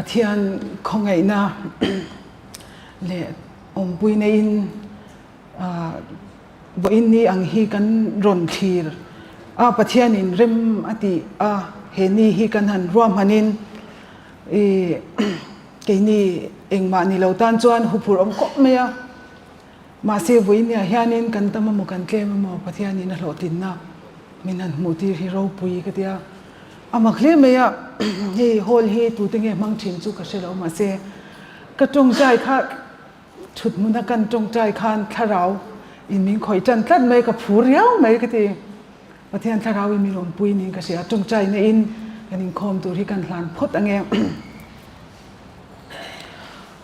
Pathian khawngaihna leh awmpui neiin vawiin ni ang hi kan rawn thlir a, Pathianin rem a tih a, he ni hi kan han ruahmanin ih keini engmah ni lo tan chuan huphurh awm khawp mai a, mahse vawiin niah hianin kan tam emaw kan tlem emaw Pathianin a hlawhtlinna min han hmuh tir hi ropui ka tia. A mak hle mai a, hei hall hi tute nge hmang thin chu ka hre lo mahse ka tawngtai kha thut hmuna kan tawngtai khan thlarau in min khawih tan tlat mai ka phur riau mai ka ti. Pathian thlarau in min awmpui niin ka hria, tawngtai na in kan inkhawm tur hi kan hlan phawt ange.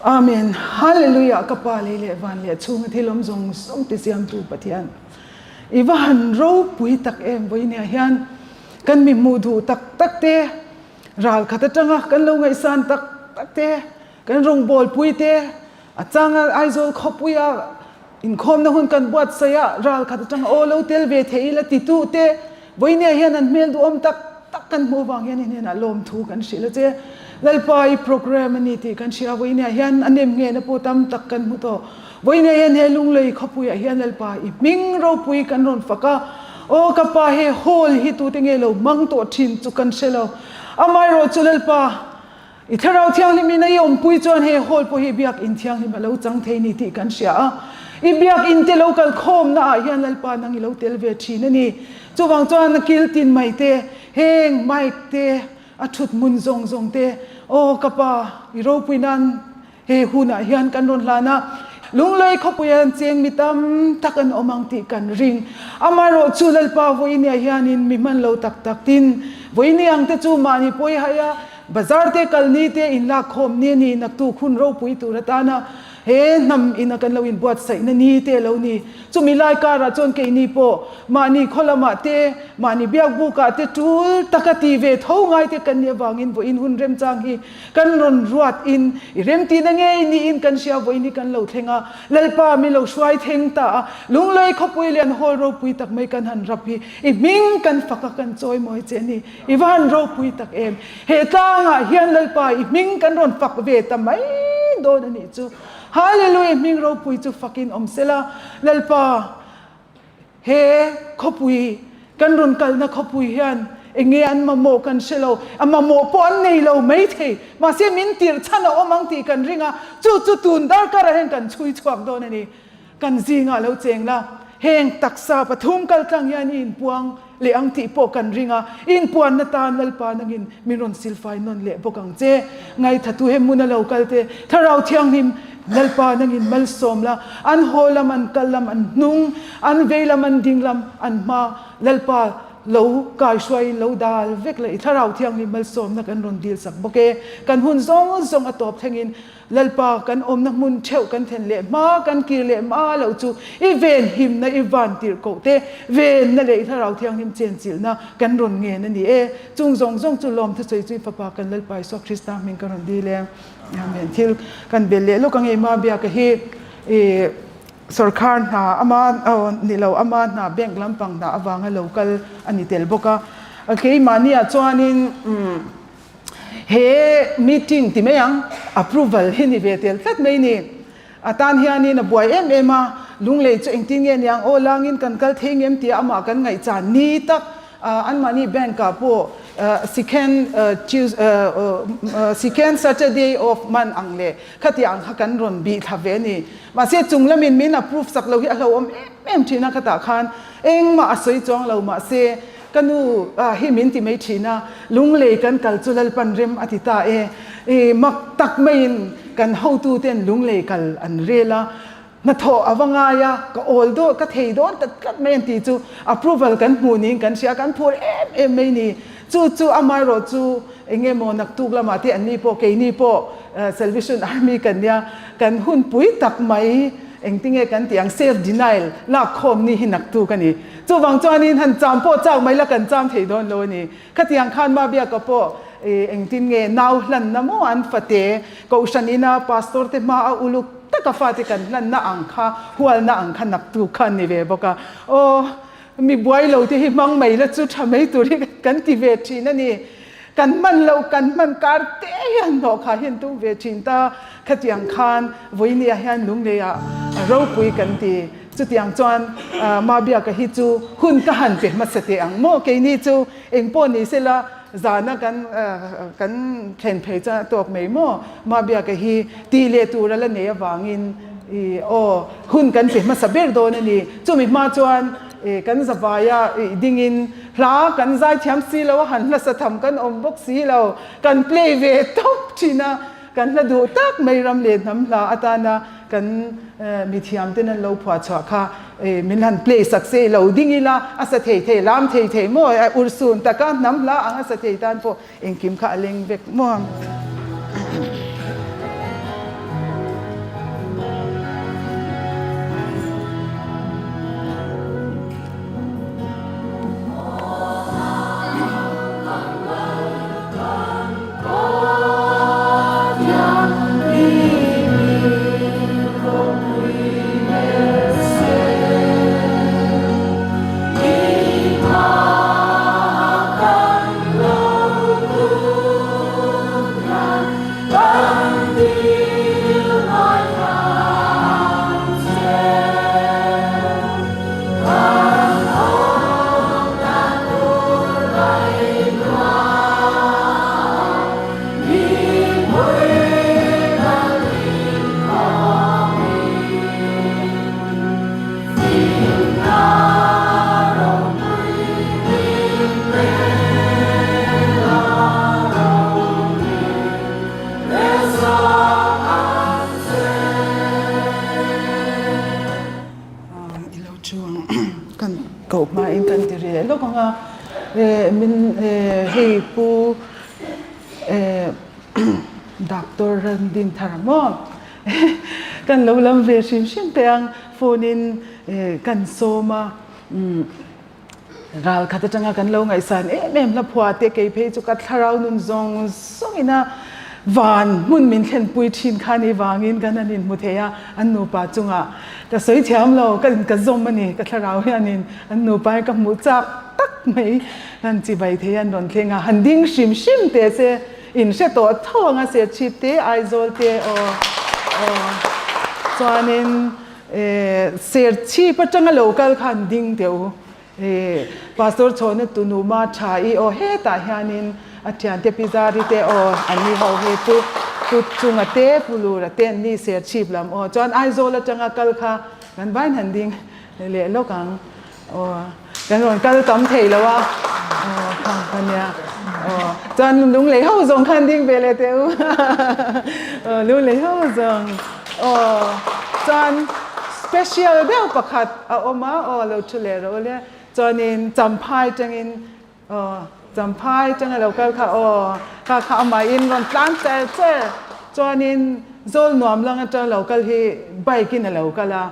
Amen Hallelujah ka pa lei leh van leh chhunga thil awm zawng zawng ti siamtu Pathian i va han ropui tak em vawinia hian Kan mi hmuh duh tak tak te, ral khat atanga kan lo ngaihsan tak tak te, kan rawngbawlpui te, a changa Aizawl khawpuia inkhawmna hun kan buatsaih a, ral khat atanga aw lo tel ve thei ila titu te, vawinia hian an hmel duhawm tak tak kan hmuh avang hian i hnenah lawmthu kan hrilh a che. Lalpa i program a ni tih kan hria, vawinia hian a nem nghehna pawh tam tak kan hmu tawh. Vawinia hian he Lunglei khawpuiah hian Lalpa i hming ropui kan rawn fak a, Aw ka pa he hall hi tute nge lo hmang tawh thin chu kan hre lo. Amaherawh chu Lalpa i Thlarau Thianghlim in a i awmpui chuan he hall pawh hi biakinn thianghlim a lo chang thei ni tih kan hria a. I biakinn te lo kal khawmna ah hian Lalpa nang i lo tel ve thin a ni. Chuvang chuan a kil tin mai te, heng mic te, a thut hmun zawng zawng te, aw ka pa i ropui nan He hunah hian kan rawn hlan a, Lunglei khawpuia an cheng mi tam tak an awm ang tih kan ring. Amaherawh chu Lalpa vawinia hianin mi hman lo tak tak tin, vawiini ang te chu mahni pawi hai a, bazar te kal ni te inlak khawm ni a ni, naktuk hun ropui tur atana he hnam ina kan lo inbuatsaihna ni te a lo ni. Chumi lai karah chuan keini pawh mahni khaw lamah te, mahni biakbukah te tul taka ti ve tho ngai te kan nih avangin vawiin hun remchang hi Kan rawn ruat in i remtihna ngei niin kan hria vawiin hi kan lo thleng a, Lalpa mi lo hruai thleng ta a, Lunglei khawpui lian hawl ropui tak mai kan han rap hi i hming kan fak a kan chawi mawi che a ni, i va han ropui tak em. He tlangah hian Lalpa i hming kan rawn fak ve ta mai dawn a nih chu. Hallelujah hming ropui chu fakin awm sela, Lalpa. He khawpui, kan rawn kalna khawpui hian eng nge an mamawh kan hre lo, a mamawh pawh an nei lo maithei, mahse min tirh chhan a awm ang tih kan ring a, chu chu tun darkarah hian kan chhui chhuak dawn a ni. Kan zingah lo cheng la, heng taksa pathum kal tlang hian i inpuang leh ang tih pawh kan ring a, i inpuanna tan Lalpa nangin min rawn silfai nawn leh bawk ang che. Ngaithatu he hmuna lo kal te, Thlarau Thianghlim, Lalpa nangin malsawm la, an haw lam, an kal lam, an hnung, an vei lam, an ding lam, an hma, Lalpa lo kaihruaiin lo dal vek la, i Thlarau Thianghlim malsawmna kan rawn dil sak bawk e. Kan hun zawng zawng a tawp thlengin Lalpa kan awmna hmun theuh kan then leh hma, kan kir leh hma loh chu i ven himna, i van tirh koh te, venna leh i Thlarau Thianghlim chenchilhna kan rawn ngen a ni e. Chung zawng zawng chu lawm thusawi chu i Fapa kan Lalpa Isua Krista hming ka rawn dil e. Amen. Thil kan bel leh lawk ange Ima biaka hi i sorkar hna ama aw ni lo ama hna bank lampang hna avanga lo kal a ni tel bawk a. Keimahniah chuanin he meeting ti mai ang approval hi ni ve tel tlat mai ni. A tan hianin a buai em em a, Lunglei chu engtin nge niang aw langin kan kal thei ngem tia amah kan ngaihchan ni tak anmahni bank ah pawh second second Saturday of month ang leh khati ang kha kan rawn bih thla ve a ni. Mahse chung lamin min approve sak lo hi a hlauhawm em em thin a khatah khan engmah a sawi chuang lo mahse Ka nu hi min ti mai thin a, Lunglei kan kal chu Lalpan rem a ti ta e. I mak tak maiin kan hotu ten Lunglei kal an rel a, hnathawh a va ngai a, ka awl dawn, ka thei dawn ta tlat mai an tih chu approval kan hmuh niin kan hria, kan phur em em mai ni. Chu chu amaherawh chu eng nge maw naktuk lamah te anni pawh keini pawh Salvation Army kan nia, kan hun pui tak mai engtinge kan tih ang self denial lak khawm ni hi naktuk a ni. Chuvang chuanin han cham pawh chak mai la kan cham thei dawn lo a ni. Khatiang khan Mabiaka pawh engtin nge nau hlanna maw an fate Kohhran ina Pastor te hma a uluk taka fate kan hlanna ang kha hualna ang kha naktuk kha an ni ve bawk a. Aw mi buai lo te hi hmang mai la chu tha mai tur hi kan ti ve thin a ni. Kan hman loh kan hman kar te hian hnawhkhah hi an tum ve thin ta. Khatiang khan vawinia hian lungleiah ropui kan ti. Chutiang chuan Mabiaka hi chu hun ka han pe hmasa teh ang maw? Keini chu eng pawh ni sela zana kan kan thlen phei chuan a tawk mai maw? Mabiaka hi tih leh tur a la nei avangin i aw hun kan pe hmasa ber dawn a ni. Chumi hma chuan kan zavaia dingin hla kan zaithiam si lo a, han hlasa tham kan awm bawk si lo, kan play ve tawp thin a. Kan hla duh tak mai ram leh hnam hla atana kan mithiam ten an lo phuah chhuah kha min han play sak se lo ding ila a sa thei thei lam thei thei maw urhsun taka hnam hla ang a sa thei tan pawh engkim kha a leng vek maw. I lo thu ang kan koh hmain kan ti reh lawk ang a min hei pu doctor Randinthar maw kan lo lam ve hrim hrim teh ang phone in kan sawm a. Ral khat atanga kan lo ngaihsan em em hla phua te kei phei chu ka thlarau nun zawng zawng ina van hmun min thlenpui thin kha ni vangin kan han inhmu thei a, an nupa chungah ka sawi thiam lo, ka in ka zawm a ni, ka thlarau hianin an nupa hi ka hmuh chak tak mai han chibai thei an rawn thleng a, han ding hrim hrim teh se in hre tawh tho ang a Serchhip te Aizawl te aw aw chuanin Serchhip atanga lo kal khan ding teh u. Pastor Chhawna tunu ma tha i aw hetah hianin a thiante Pi Zari te aw an ni ho hi Pu Pu Chunga te Pu Lura te an ni Serchhip lam aw chuan Aizawl atanga kal kha kan vain han ding leh lawk ang. Aw kan rawn kal tam thei lo a aw kha kha nia aw chuan lunglei ho zawng khan ding ve leh teh u aw lunglei ho zawng aw chuan special deuh pakhat a awm a aw lo thu leh rawh u le chuanin champhai tangin aw champhai tanga lo kal kha aw kha kha amahin rawn tlan cher cher chuanin zawl nuam lang atanga lo kal hi bike in a lo kal a.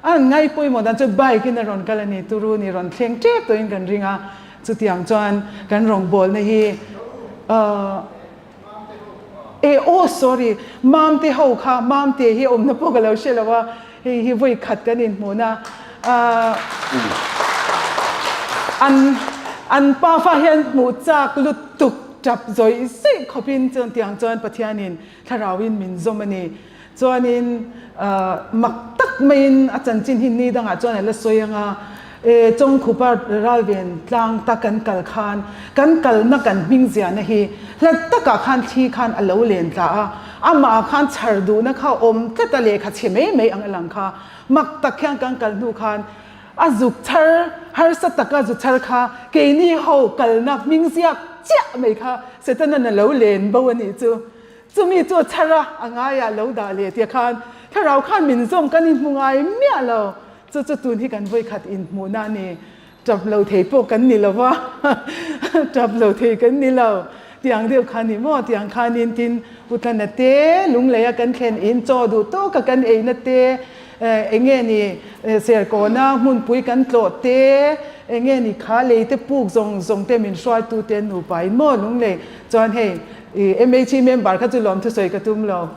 A han ngai pawimawh dan chu bike in a rawn kal a ni, turu ni rawn thleng tep tawhin kan ring a, chutiang chuan kan rawngbawlna hi ahh e aw sorry Mamte ho kha Mamte hi awmna pawh ka lo hre lo a, hei hi vawi khat kan inhmuhna ahh an an pafa hian hmuh chak lutuk tap zawih zawih khawpin chutiang chuan Pathianin thlarauin min zawm a ni. Chuanin mak tak maiin a chanchin hi ni dangah chuan a la sawi ang a, e Chawngkhupa ralven tlang ta kan kal khan kan kalna kan hming ziahna hi hlat takah khan thli khan a lo len tla a, amah khan chhar duhna kha awm tlat a lehkha chhe mai mai ang a lang kha mak tak hian kan kal hnu khan a zuk chhar harsa taka zu chhar kha keini ho kalna hming ziak chiah mai kha Setana'n a lo len bo a nih chu. Chumi chu a chhar a, a ngaiah lo dah leh tia khan thlarau khan min zawm kan inhmu ngai miah lo. Chu chu tun hi kan vawikhat inhmuhna a ni. Tap lo thei pawh kan ni lo va, tap lo thei kan ni lo. Tiang deuh kha ni maw? Tiang khanin tin Putlana te lungleia kan thlen in chaw duh tawka kan eina te, eng nge ni Serkawna hmunpui kan tlawh te, eng nge ni kha lei te puk zawng zawng te min hruaitu te nupa in maw lunglei chuan hei I MHE member kha chu lawm thusawi ka tum lo.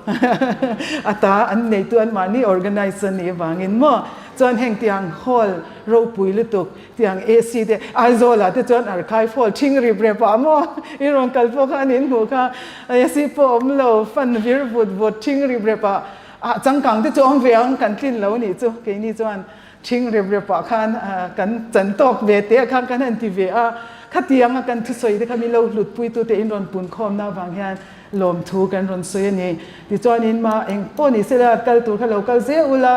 A ta an neitu an mahni organize a nih avangin maw. Chuan heng tiang hall ropui lutuk tiang AC te Aizawl ah te chuan archive hall thing rip rep ah maw i rawn kal pawh khan in hmuh kha AC pawh awm lo fan vir vut vut thing rip rep ah ah changkang te chu awm ve ang kan tlin lo nih chu keini chuan Thing rep rep ah khan kan chan tawk ve te ah khan kan han ti ve a, khatiang a kan thusawi te kha min lo hlut pui tu te in rawn pun khawm na avang hian lawmthu kan rawn sawi a ni. Tichuanin ma eng pawh ni sela kal tur kha lo kal zel ula,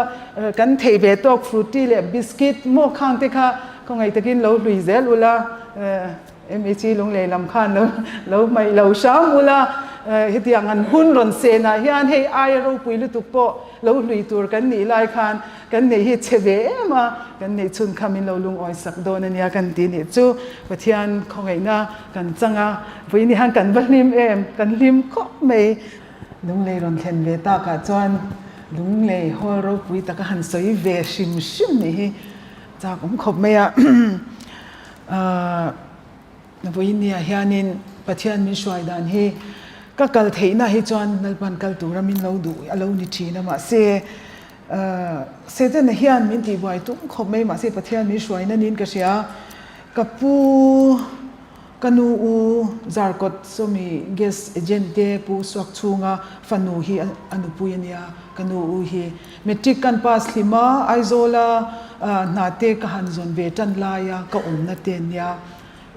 kan theih ve tawk fruity leh biscuit maw khang te kha khawngaih takin lo hlui zel ula, MEC Lunglei lam khan lo lo hmaih lo hram ula, hetiang an hun rawn senah hian hei aia ropui lutuk pawh lo hlui tur kan nih lai khan Kan neih hi chhe ve em a, kan neih chhun kha min lo lungawi sak dawn a nia kan ti nih chu Pathian khawngaihna kan chang a, vawiin hian kan va hlim em, kan hlim khawp mai. Lunglei rawn thlen ve takah chuan Lunglei hall ropui taka han sawi ve hrim hrim nih hi chak awm khawp mai a. Vawiin niah hianin Pathian min hruai dan hi ka kal theihna hi chuan Lalpan kal tura min lo duh a lo ni thin a, mahse Setana hian min tihbuai tum khawp mai mahse Pathian min hruaina niin ka hria. Ka pu, ka nu u Zarkawt sawmi gas agent te pu suak chhunga fanu hi a nupui a nia ka nu u hi. Matric kan pass hlim a, Aizawla hna te ka han zawn ve tan laia ka awmna te ania.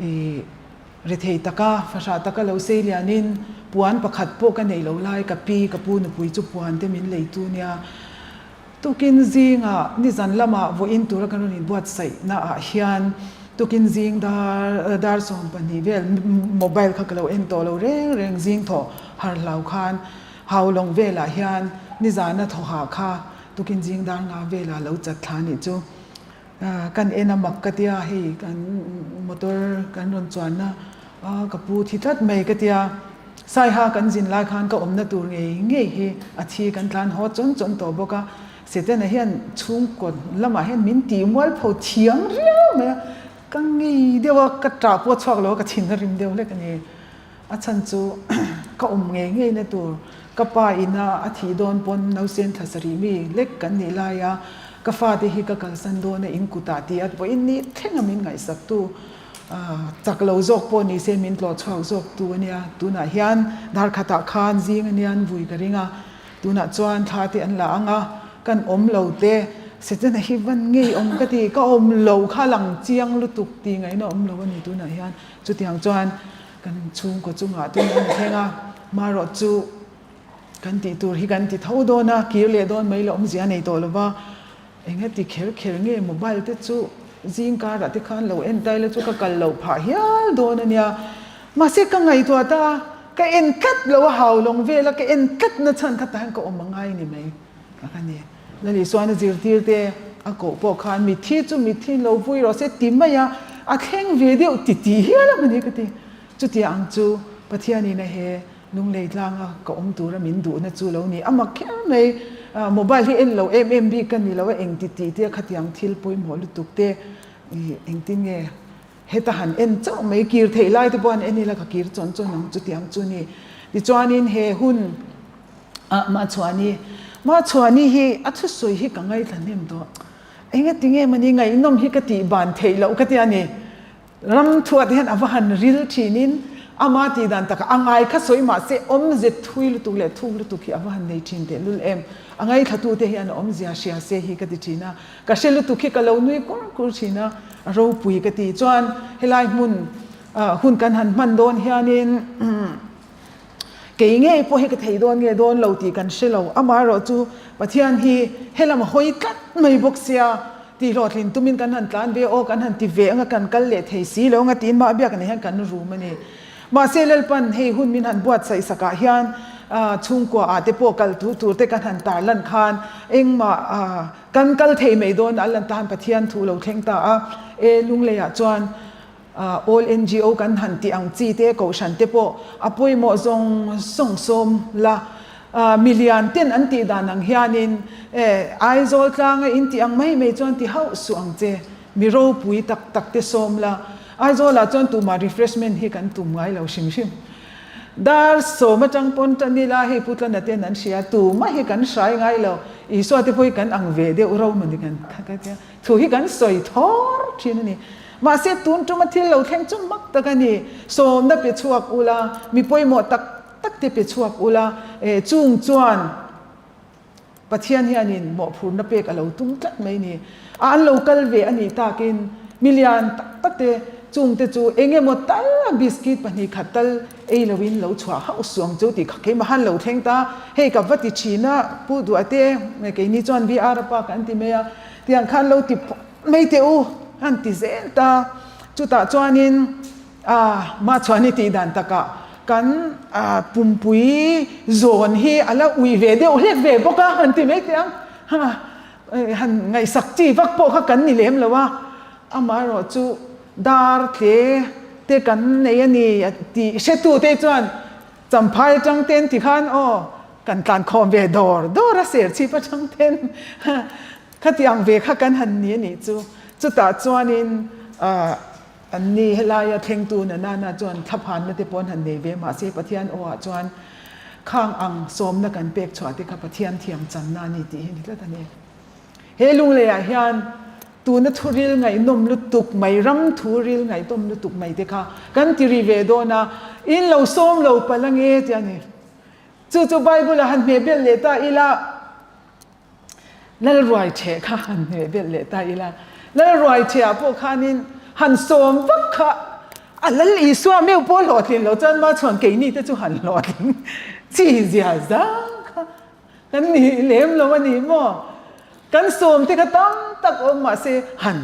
I rethei taka, fahrah taka lo sei lianin puan pakhat pawh ka neih loh lai ka pi, ka pu nupui chu puan te min leitu nia. Tukin zingah nizan lamah vawiin tura kan rawn inbuatsaihna ah hian tukin zing dar dar 12 vel mobile kha ka lo en tawh lo reng reng zing thawh har hlau khan Haulawng velah hian nizana thawhah kha tukin zing dar nga velah lo chat thla nih chu kan en a mak ka tia hei kan motor kan rawn chuanna a ka pu thi tlat mai ka tia Saiha kan zin lai khan ka awmna tur ngei ngei hi a thi kan tlan haw chawn chawn tawh bawk a Setana hian chhungkaw lamah hian min tih mualpho thiam riau mai a ka ngei deuh a ka ṭah pawh a chhuak lo a ka thin a rim deuh hlek a ni. A chhan chu ka awm ngei ngei na tur ka pa ina a thih dawn pawn nausen thla sarih mi lek kan nih lai a, ka fate hi ka kalsan dawn a in kutah tih a vawiin ni thleng a min ngaihsak tu chak lo zawk pawh ni se min tlawh chhuak zawk tu a nia. Tunah hian dar khatah khan zing a nia an vui ka ring a, tunah chuan thla te an la ang a, kan awm lo te Setana hi van ngei awm ka ti, ka awm lo kha lang chiang lutuk tih ngaihna awm lo a ni tunah hian. Chutiang chuan kan chhungkaw chungah tun a ni thleng a, marawh chu kan tih tur hi kan ti tho dawn a, kir leh dawn mai la awmzia a nei tawh lo va, enga ti kher kher nge mobile te chu zing karah te khan lo en tai la chu ka kal loh phah hial dawn a nia, mahse ka ngaihtuah ta a, ka en tlat lo a haulawng vel a, ka en tlat na chhan kha tah hian ka awm a ngai ni mai ka kha ni. Lali chuan a zirtir te a koh pawh khan mitthi chu mitthi lo vui rawh se ti mai a, a thleng ve deuh ti ti hial a mawni ka ti. Chutia ang chu Pathianin a he lunglei tlanga ka awm tura min duhna chu lo ni. A mak kher mai, mobile hi en lo em em bik ka ni lo a, eng ti tih te khatiang thil pawimawh lutuk te engtin nge heta han en chauh mai kir theih lai te pawh han en ila ka kir chawn chawn ang chutiang chu ni. Tichuanin he hun. Ah Machhuani, Machhuani hi a thusawi hi ka ngaithla hnem tawh. Engati nge mawni ngaihnawm hi ka tih ban theih loh ka ti a ni. Ram thuah te hian a va han ril thinin ama tih dan takah a ngai kha sawi mahse awmze thui lutuk leh thuk lutuk hi a va han nei thin tehlul em. A ngaithla te hian a awmzia hria se hi ka ti thin a. Ka hre lutuk hi ka lo nui kur kur thin a, a ropui ka ti. Chuan helai hmun hun kan han hman dawn hianin Kei ngei pawh hi ka thei dawn nge dawn lo tih kan hre lo. Amaherawh chu Pathian hi helam a hawi tlat mai bawk sia, tih hlawhtlin tumin kan han tlan ve aw, kan han ti ve anga kan kal leh thei si lo anga tiin mah biak nei hian kan rum a ni. Mahse Lalpan hei hun min han buatsaih sakah hian chhungkua ah te pawh kal thu tur te kan han tarlan khan engmah kan kal thei mai dawn a lan tan Pathian thu lo thleng ta a, e Lungleiah chuan All NGO kan han tih ang chi te, kohhran te pawh a pawimawh zawng zawng sawm la. Milian ten an tih dan ang hianin Aizawl tlanga in tih ang mai mai chuan ti hauh suh ang che. Mi ropui tak tak te sawm la. Aizawlah chuan tumah refreshment hi kan tum ngai lo hrim hrim. Dar sawm atang pawn tan ila hei Pu Tlana ten an hria, tumah hi kan hrai ngai lo, Isua te pawh hi kan ang ve deuh ro mawni kan ka tia, thu hi kan sawi thawr thin a ni. Mahse tun tuma thil lo thleng chu mak tak a ni, sawmna pe chhuak ula, mi pawimawh tak tak te pe chhuak ula, chung chuan Pathian hianin mawhphurna pek a lo tum tlat mai ni. A an lo kal ve a nih takin mi lian tak tak te chungte chu eng emaw tal a biscuit 2 khat tal ei loin lo chhuah hauh suang chu tih kha keimah han lo thleng ta. Hei ka va ti thin a, Pu Duhate keini chuan VR a pa kan ti mai a, tiang khan lo ti phawt mai teh u han ti zel ta. Chutah chuanin A, Machhuani tih dan takah kan pumpui zawn hi a la ui ve deuh hlek ve bawk a, han ti mai teh ang. Ha, han ngaihsak chi vak pawh kha kan ni lem lo a, amaherawh chu dar tle te kan nei a ni tih hretute chuan Champhai atang ten ti khan aw kan tlan khawm ve dawr dawr a, serchhip atang ten khati ang ve kha kan han ni a nih chu. Chutah chuanin An ni, helaia thlengtu Nanana chuan thlaphanna te pawh an han nei ve, mahse Pathian aw ah chuan khang ang sawmna kan pek chhuah te kha Pathian thiam channa a ni tih hi ni tlat a ni. He lungleiah hian tuna thuril ngaihnawm lutuk mai, ram thuril ngaihnawm lutuk mai te kha kan ti ri ve dawn a, in lo sawm lo palh ange tih a ni. Chu chu Bible-ah han hmehbelh leh ta ila, Lalruai ṭheh kha han hmeh belh leh ta ila, Lalruai ṭhehah pawh khanin han sawm vak kha a Lal Isua meuh pawh hlawhtlin loh chuan Machhuan keini te chu han hlawhtling chi zia zang kha kan ni lem lo a ni maw? Kan sawm te kha tam tak awm mahse han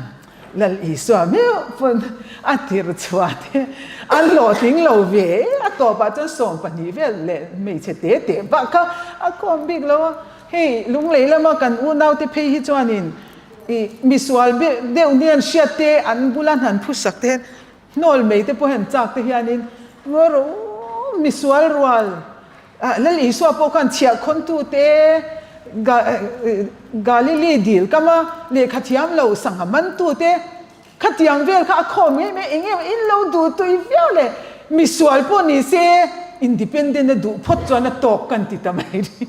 Lal Isua meuh pawn a tirh chhuah te an hlawhtling lo ve a tawpah chuan 12 vel leh hmeichhe te te bak kha a khawm bik lo a. Hei lunglei lama kan unaute phei hi chuanin ih misual deuh nian hriat te an bula hnan phusak te hian hnawl mai te pawh hian chak te hianin ngaw rawh u misual rual ah Lal Isua pawh khan chhiahkhawntu te Galili dil kama lehkha thiam lo sangha mantu te Khatiang vel kha a khawm ngei mai, eng emaw in lo duh tui viau le, misual pawh ni se independent a duh phawt chuan a tawk kan ti ta mai ri.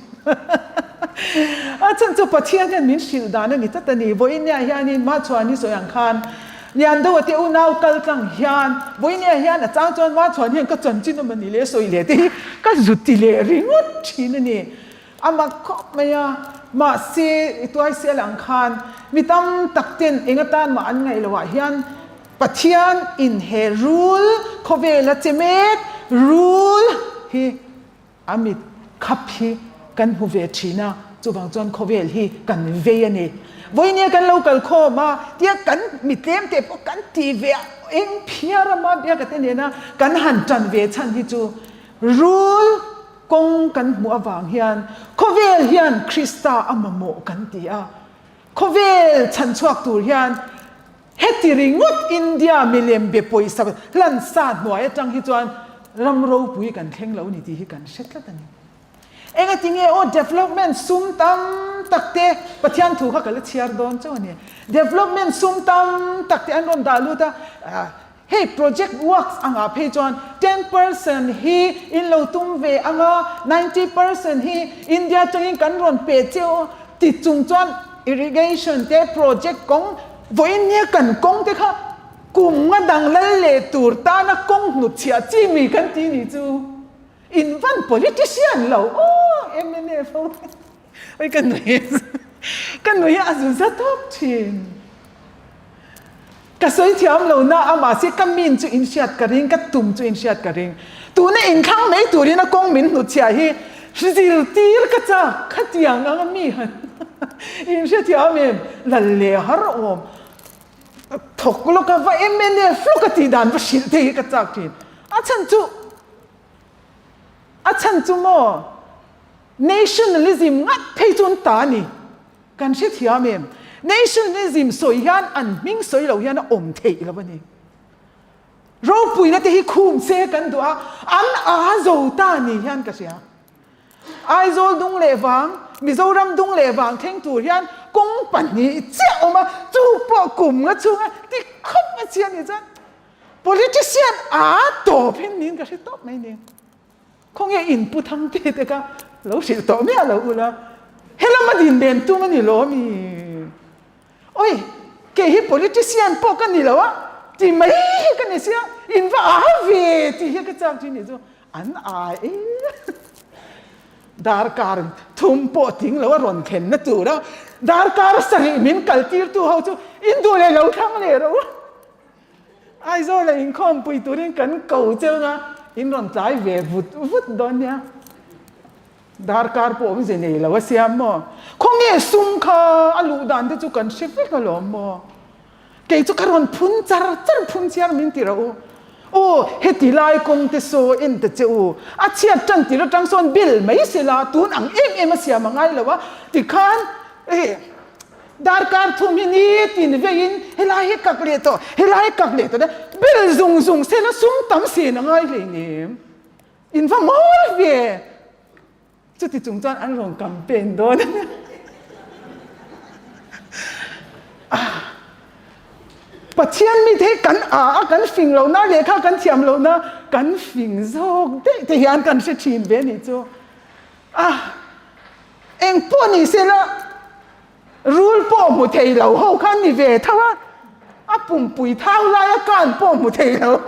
A chhan chu Pathian hian min hrilh dan a ni tlat a ni. Vawinia hianin Machhuani sawi ang khan Liandoa te unau kal tlang hian Vawinia hian a chang chuan Machhuani hian ka chanchin awm a ni leh sawi leh te hi ka zut ti leh ringawt thin a ni. A mak khawp mai a, mahse i tuaisial ang khan mi tam tak ten eng atan mah an ngaih loh ah hian Pathian in he rul khawvel a che mek rul hi a mit khap hi kan hmu ve thin a, chuvang chuan khawvel hi kan vei a ni. Vawinia kan lo kal khawm a, tia kan mi tlem te pawh kan ti ve a, eng phiar ama biaka te nena kan han tan ve chhan hi chu rul Kawng kan hmuh avang hian khawvel hian Krista a mamawh kan ti a, khawvel chhanchhuak tur hian heti ringawt India milem be pawisa hlan sa hnuai atang hi chuan ram ropui kan thleng lo ni tih hi kan hre tlat a ni. Engatinge aw development sum tam tak te Pathian thu kha ka la chhiar dawn chauh a ni. Development sum tam tak te an rawn dah lut a, Hei project works angah phei chuan 10% hi in lo tum ve anga, 90% hi India atangin kan rawn pe cheu ti chung chuan irrigation te project kawng vawiin nia kan kawng te kha kum nga dang lal leh tur tana kawng hnutchhiah chi mi kan ti ni chu in van politician lo aw mnf ho oi ka nui ka nui a zu za tawp thin. Ka sawi thiam lo na a, mahse ka min chu in hriat ka ring, ka tum chu in hriat ka ring. Tuna inthlang mai turin a kawng min hnutchhiah hi zirtir ka chak, khatiang anga mi han in hrethiam em? Lal leh har awm thawk lawk a, va mnf lawk a tih dan va hrilh te hi ka chak thin. A chhan chu, a chhan chu maw nationalism ngat phei chu an ta a ni. Kan hrethiam em? Nationalism sawi hian an hming sawi lo hian a awm theih lo a ni. Ropuina te hi khum se kan duh a, an a zo ta ni hian ka hria. Aizawl dung leh vang, Mizoram dung leh vang thleng tur hian kawng 2 chiah awm a, chu pawh kum nga chhunga ti khawp a chhia ni chuan politician a tawp hin niin ka hre tawp mai ni. Khawnge in pu thang te te kha lo hrilh tawh miah lo ula, helama din len tum a ni lo ami? Oi, kei hi politician pawh ka ni lo a, ti mai hi ka ni sia, in va a ve tih hi ka chak thin nih chu an a e. Darkar thum pawh tling lo a rawn thlenna tura darkar sarih min kal tirtu ho chu in duh leh lo thlang leh rawh u. Aizawla inkhawmpui turin kan ko cheu nga in rawn tlai ve vut vut dawn nia. Darkar pawh awmze nei lo a siam maw? Khawnge sum kha a luh dan te chu kan hre vek alawm maw? Kei chu ka rawn phun char char phun chiar min ti rawh u. Aw heti lai kawng te saw en ta che u. A chhiat tan tir atang sawn bel mai sela tun ang em em a siam a ngai lo a tikhan eh Darkar thum hi nitin veiin helai hi kak leh tawh, helai hi kak leh tawh te bel zung zung sela sum tam sen a ngai hleinem. In va mawi ve. Chuti chung chuan an rawn campaign dawn a nia. Pathian mite hi kan a a, kan fing lohna, lehkha kan thiam lohna, kan fing zawk daih te hian kan hre thin ve a nih chu. A Eng pawh ni sela rul pawh hmu thei lo ho khan ni ve tho a, a pumpui thau laia kan pawh hmu thei lo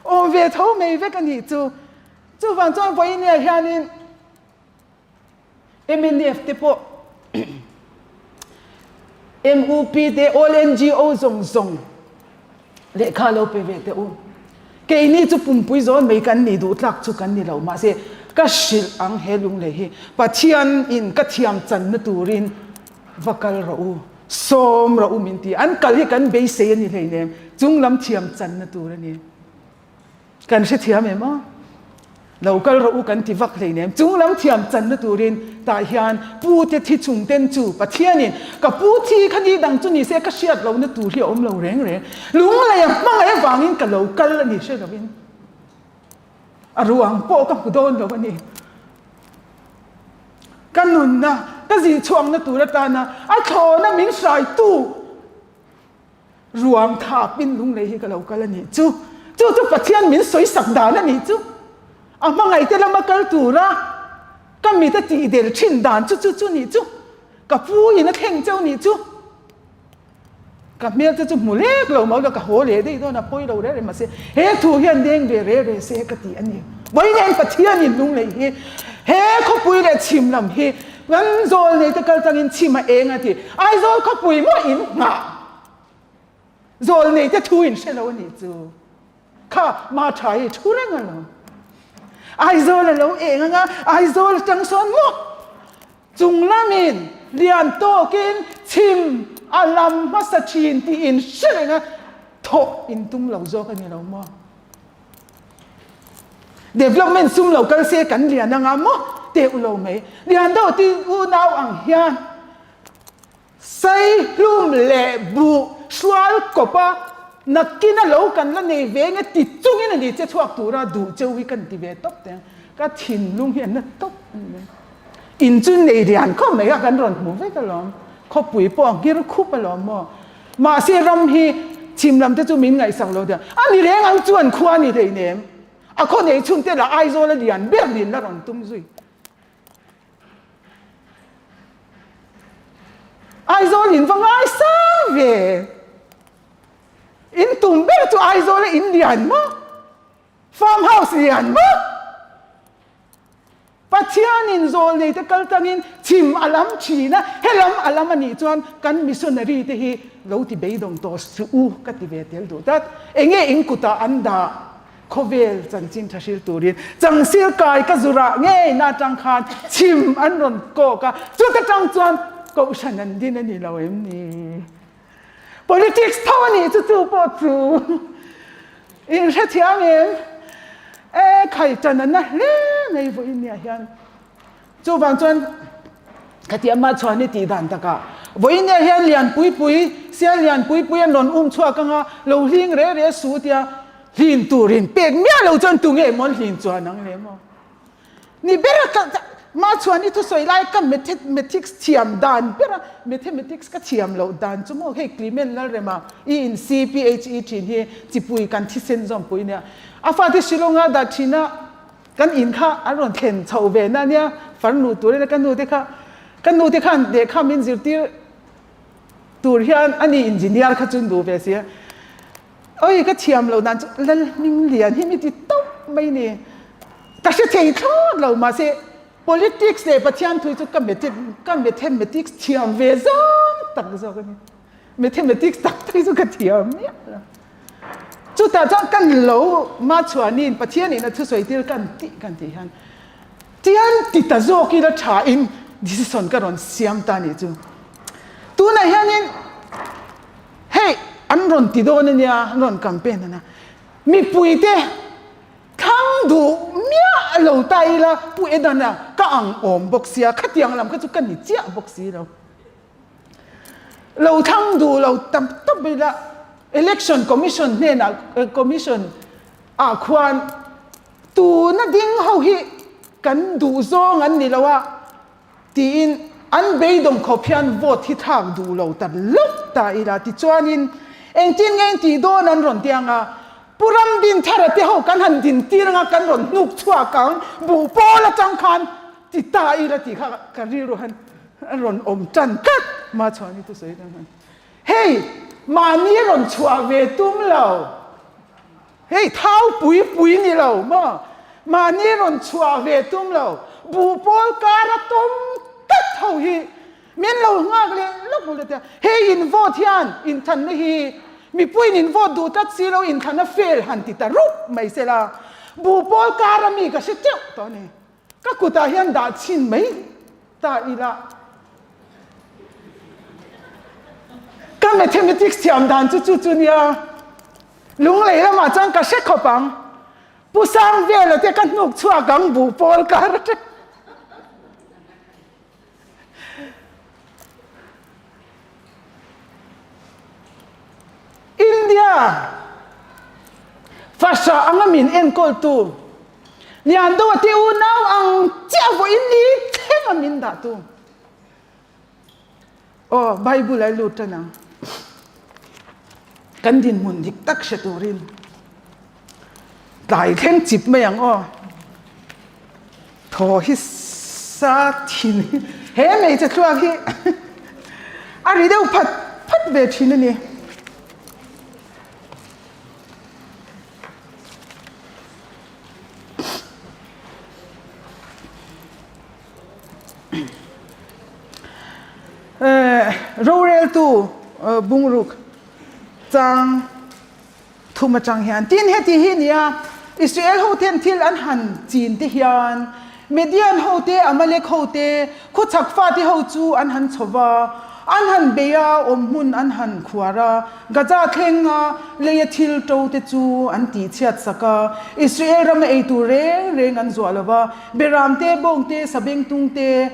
awm ve tho mai vek a nih chu. Chuvang chuan vawinia hianin mnf te pawh MUP te all NGO zawng zawng Lehkha lo pe ve teh u. Keini chu pumpui zawn mai kan nih duh tlak chu kan ni lo. Mahse, ka hrilh ang he lunglei hi Pathian in ka thiam channa turin va kal rawh u, sawm rawh u min ti. An kal hi kan beisei a ni hleinem, chunglam thiam channa tur a ni. Kan hrethiam em aw? Lo kal rawh u kan ti vak hleinem. Chung lam thiam channa turin tah hian pu te thi chung ten chu Pathianin ka pu thi kha ni dang chu ni se ka hriat lohna tur hi a awm lo reng reng. Lunglei a hmangaih avangin ka lo kal a ni hre lovin a ruang pawh ka hmu dawn lo a ni. Ka nunna ka zinchhuakna tur atana a thlawna min hraitu Ruang thapin lunglei hi ka lo kal a nih chu. Chu chu Pathian min sawi sak dan a nih chu. A hmangaihte lama kal tura ka mit a tih del thin dan chu chu chu nih chu. Ka pu in a thleng cheu nih chu. Ka hmel te chu hmu lek lo mau la ka haw leh daih dawn a pawi lo reh reh mahse he thu hian deng ve reh reh se ka ti a ni. Vawiin Pathian in lunglei hi he khawpui leh chhim lam hi Kan zawl nei te kal tangin chhim a eng a ti. Aizawl khawpui maw in nghah. Zawl nei te thu in hre lo a nih chu. Kha ma tha hi thu reng a lo. Aizawl a lo eng anga Aizawl atang sawn maw chung lamin lian tawkin chhim a lam hmasa thin tih in hre reng a thawh in tum lo zawk a ni lo maw. Development sum lo kal se kan lian anga maw teh u lo mai. Lian deuh ti unau ang hian sai hlum leh buh hrual kawp a nakin a lo kan la nei ve nge ti chungin a ni che chhuak tura duh cheu hi kan ti ve tawp teh ang. Ka thinlung hi a na tawp a ni mai. In chu nei lian khawp mai kha kan rawn hmu vek alawm. Khawpui pawh a nghir khup alawm maw. Mahse ram hi chhim lam te chu min ngaihsak lo deuh. A ni reng ang chuan khua a ni hleinem. A khaw nei chhun te lah Aizawl a lian ber nin la rawn tum zui. Aizawl in va ngaisang ve. In tum ber chu Aizawl a in lian maw? Farm house lian maw? Pathianin zawlneite kal tangin chhim a lam thin a, helam a lam a nih chuan kan missionary te hi lo ti beidawng tawh suh u ka ti ve tel duh tlat. Enge in kutah an dah khawvel chanchin tha hril turin changsil kai ka zurah ngei na atang khan chhim an rawn kawk a, chuta tang chuan kohhran an din a ni lo em ni? Politics tho a nih chu chu pawh chu in hrethiam em? E khai tan a na hle mai vawiin nia hian chuvang chuan khati ama chhuan i tih dan takah vawiin nia hian lian pui pui sial lian pui pui an rawn um chhuak anga lo hling re re su tia hlin turin pek miah lo chuan tunge maw an hlin chuan ang le maw? Ni ber a ka mah chuan i thusawi lai ka mathematics thiam dan ber a, mathematics ka thiam loh dan chu maw hei Clement Lalrema i in CPHE thin hi chipui kan thisen zawmpui nia a fate Shillonga dah thin a. Kan in kha an rawn thlen chhoh ve na nia, farnu turin ka nu te kha, ka nu te khan lehkha min zirtir tur hian ani engineer kha chu duh ve sia. Oi ka thiam lo dan chu Lalhming lian hi mi ti tawp mai ni. Ka hre thei thlawt lo mahse politics leh Pathian thu chu ka ka mathematics thiam ve zawng tak zawk a ni. Mathematics tak tak hi chu ka thiam miah lo. Chutah chuan kan lo Machhuanin Pathianin a thusawi tir kan tih kan tih hian tian ti ta zawk ila tha in decision ka rawn siam ta nih chu. Tunah hianin hei an rawn ti dawn ania an rawn campaign ania mipuite thlang duh miah lo ta ila Pu Edana ka ang awm bawk sia khatiang lam kha chu ka ni chiah bawk si lo. Lo thlang duh lo tam tawp ila Election Commission hnenah Commission ah khuan tuna ding ho hi kan duh zawng an ni lo a tiin an beidawng khawp hian vote hi thlak duh lo ta lawk ta ila tichuanin engtin nge intih dawn an rawn ti ang a Pu Ramdinthara te ho kan han dintir anga kan rawn hnuk chhuak ang buh pawl atang khan ti ta ila tih kha ka rilru han A rawn awm tan tlat Machhuani thusawi tan khan hei mahni rawn chhuah ve tum lo hei thau pui pui ni lo maw mahni rawn chhuah ve tum lo buh pawl kar a tawm tlat ho hi min lo nghak leh lawk lawk leh hei in vote hian inthanna hi mipuiin in vote duh tlat si lo inthanna fail han ti ta rup mai sela buh pawl kar a mi ka hre teuh tawh a ni. Ka kutah hian dah chhin mai ta ila. Ka mathematics thiam dan chu chu chu nia. Lunglei lamah chuan ka hre khawp ang. Pu Sangvela te ka hnuk chhuak ang buh pawl kar atang. India fahrah anga min enkawltu Liandoa te unau ang chiah vawiin ni thleng a min dahtu. Aw Bible a lut tan ang. Kan dinhmun dik tak hre turin tlai thleng chip mai ang aw. Thaw hi sa thin hi he hmeichhe thluak hi a ri deuh phat phat ve thin a ni. Roreltu bungruk chang Thum atang hian tin heti hi nia, Israel ho ten thil an han chin te hian Midian ho te, Amalek ho te, khawchhak fate ho chu an han chho va, an han bei a, awm hmun an han khuar a, Gaza thlenga leia thil to te chu an tihchhiat sak a, Israel rama ei tur reng reng an zuah lo va, Beram te, Bawng te, Sabengtung te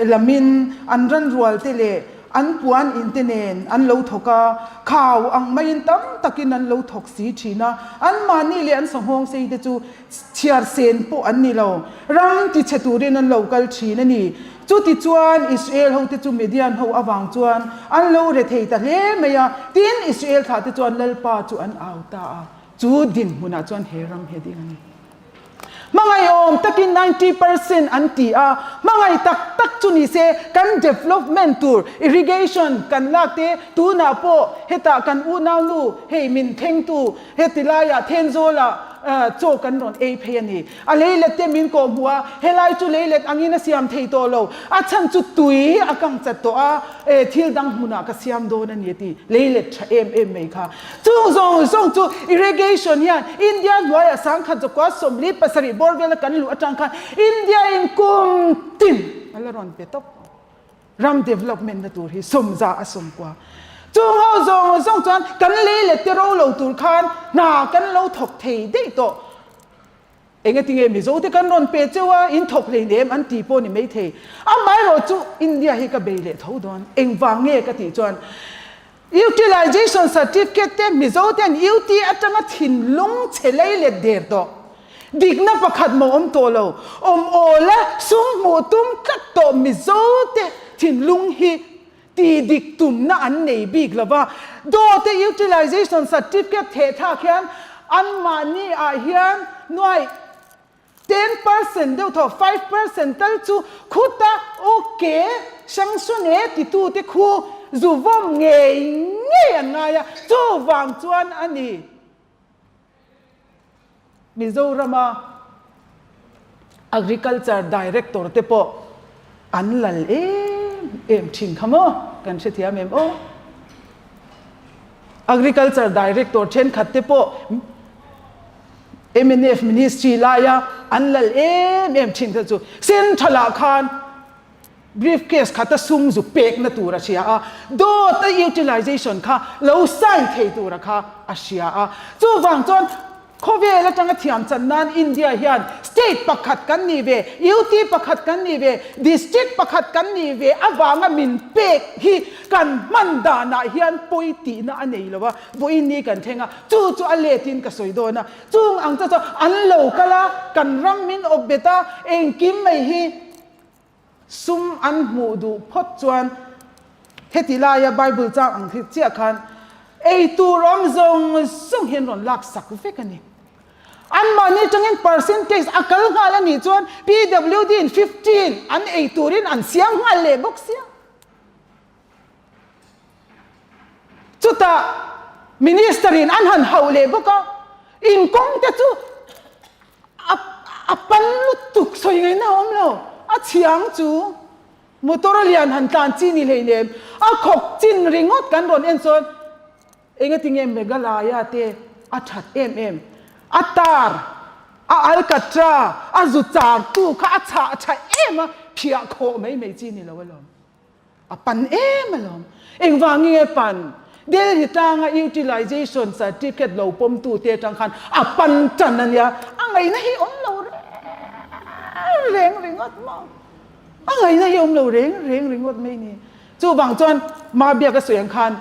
lamin an ranrual te leh An puan in te nen an lo thawk a, khau ang maiin tam takin an lo thawk si thin a, anmahni leh an sanghawng sei te chu chhiar sen pawh an ni lo, ram tichhe turin an lo kal thin a ni. Chutichuan Israel hote chu Midian ho avang chuan an lo re thei ta hle mai a, tin Israel thlah te chuan Lalpa chu an au ta a, chu dinhmunah chuan he ram hi a ding a ni. Hmangaihawm takin 90% an ti a, hmangaih tak tak chu ni se kan development tur irrigation kan lak te tunah pawh hetah kan unaunu hei min thlengtu heti laiah Thenzawlah chaw kan rawn ei phei a ni. A leilet te min kawh hmuh a, helai chu leilet angin a siam thei tawh lo, a chhan chu tui a kang chat tawh a, e thil dang hmunah ka siam dawn a ni a ti, leilet tha em em mai kha. Chung zawng zawng chu irrigation hian India hnuaiah sangkhat zakua 47 bawr vela kan luh atang khan India in kum tin a la rawn pe tawp ram development na tur hi sawmza a sawmkua. Chung ho zawng zawng chuan kan lei leh te ro lo tur khan hna kan lo thawk thei daih tawh. Engatinge Mizo te kan rawn pe cheu a, in thawk hlei nem an ti pawh ni maithei. Amaherawh chu India hi ka bei leh tho dawn. Engvang nge ka tih chuan Utilization Certificate te Mizo ten UT atanga thinlung chhe lei let der tawh. Dikna pakhat maw awm tawh lo. Awm awl a sum hmuh tum tlat tawh Mizo te thinlung hi Tih dik tumna an nei bik lo va, dawte utilization certificate thehthlak hian anmahni ah hian nuai. 10% deuh thaw, 5% tal chu khuta ok sanction e titute khu zu vawm ngei ngei an ngai a, chuvang chuan a ni. Mizorama Agriculture Director te pawh an lal em em thin kha maw? Kan hrethiam em aw? Agriculture Director thenkhat te pawh mnf Ministry laia an lal em em thin kha chu Central ah khan Brief case khata sum zu pekna tur a hria a, dawt a utilization kha lo sign thei tura kha a hria a. Chuvang chuan khawvel atanga thiam chan nan India hian state pakhat kan nih ve, UT pakhat kan nih ve, district pakhat kan nih ve avanga min pek hi kan hman danah hian pawi tihna a nei lo a, vawiin ni kan thleng a, chu chu a letin ka sawi dawn a. Chung ang chu chuan an lo kal a, kan ram min awp bet a, engkim mai hi Sum an hmuh duh phawt chuan heti laia Bible chang ang thil chiah khan ei tur awm zawng zawng hian rawn lak sak vek a ni. Anmahni atangin percentage a kal nghal a nih chuan PWD in 15 an ei turin an siam nghal leh bawk sia. Chutah Minister in an han hauh leh bawk a, inkawng te chu a a pan lutuk sawi ngaihna a awm lo, a chhiang chu motor a lian han tlan chi ni hleinem, a khawk chin ringawt kan rawn en chuan engatinge Meghalaya te a that em em, a tar a alkatra a zu char tu kha a chhah tha em a, phiah khawh mai mai chi ni lo alawm. A pan em alawm. Engvang nge pan? Delhi tlanga utilization certificate lo pawmtu te atang khan a pan tan a nia. A ngaihna hi awm lo reng reng ringawt maw? A ngaihna hi awm lo reng reng ringawt mai ni. Chuvang chuan Mabiak a sawi ang khan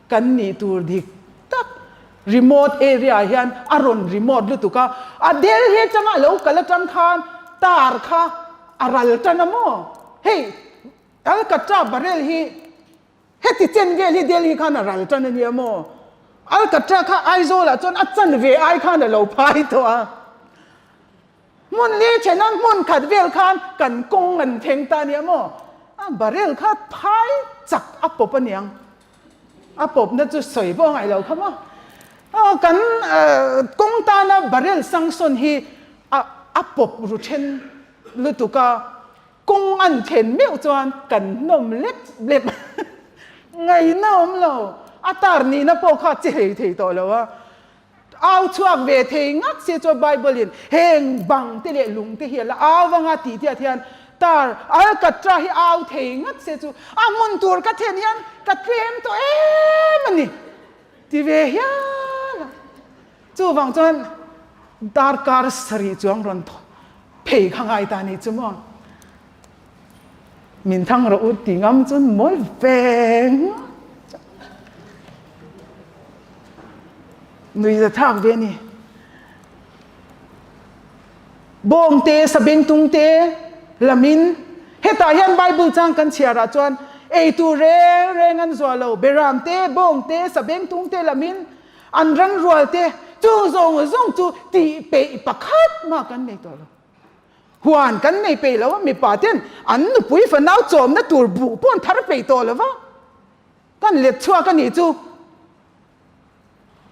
kan nih tur dik tak remote area ah hian a rawn remote lutuk a. A Delhi atanga a lo kal atang khan tar kha a ral tan a maw? Hei Alcatra barrel hi heti chen vel hi Delhi khan a ral tan a nia maw? Alcatra kha Aizawl ah chuan a chan ve ai khan a lo phai tawh a. Hmun li then a hmun khat vel khan kan kawng an thleng ta a nia maw? A barrel kha phai chak a pawp a niang. A pawpna chu sawi pawh a ngaih lo kha maw? Kan kawng tana barrel sanction hi a pawp ru then lutuk a. Kawng an thlen meuh chuan kan hnawm lep lep ngaihna awm lo, a tar nihna pawh kha che hlei thei tawh lo a, au chhuak ve thei ngat se chuan Bible in heng bang te leh lung te hi a la au vang a tih tiat hian tar alkatra hi au thei ngat se chu a hmun tur ka thlen hian ka tlem tawh em a ni ti ve hial a. Chuvang chuan darkar sarih chuang rawn phei kha ngai ta ni chu maw? Min thang rawh u ti ngam chuan mawi ve ngawt. Nui za thak ve a ni. Bawng te, sabengtung te lamin hetah hian Bible chang kan chhiarah chuan eitur reng reng an zuah lo. Beram te, bawng te, sabengtung te lamin An ran rual te chung zawng zawng chu tih peih pakhat mah kan nei tawh lo. Huan kan nei peih lo a, mipa ten an nupui fanau chawmna tur buh pawh an thar peih tawh lo va, kan let chhuak a nih chu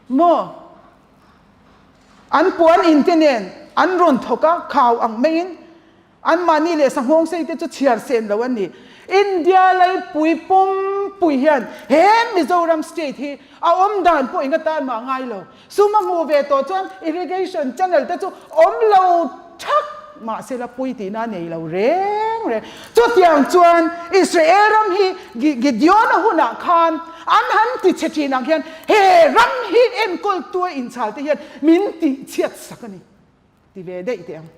maw? An puan in te nen an rawn thawk a, khau ang maiin Anmahni leh sanghawng sei te chu chhiar sen lo an ni. India laipui pumpui hian he Mizoram state hi a awm dan pawh eng atan mah ngai lo. Sum a hmuh ve tawh chuan irrigation channel te chu awm lo thak mahse la pui tihna a nei lo reng reng. Chutiang chuan Israel ram hi Gideon-a hunah khan an han ti chhe thin ang hian he ram hi enkawltu a inchhal te hian min tihchhiat sak a ni. Ti ve daih teh ang.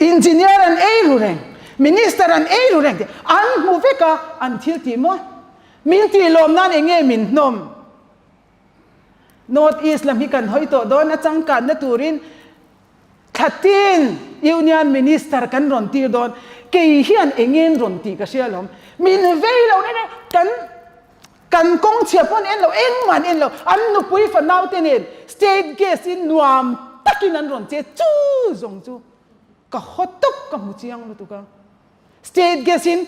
Engineer an ei ru reng, minister an ei ru reng tih an hmu vek a, an thil tih maw? Min tih lawm nan eng nge min hnawm? North East lam hi kan hawi tawh dawn a changkanna turin Thlatin Union Minister kan rawn tir dawn, kei hian eng nge an rawn tih ka hria alawm. Min vei lo reng reng, kan. Kan kawng chhia pawh an en lo, engmah an en lo. An nupui fanau te nen state guest in nuam takin an rawn che chu zawng chu ka haw tawp ka hmu chiang lutuk a. State guest in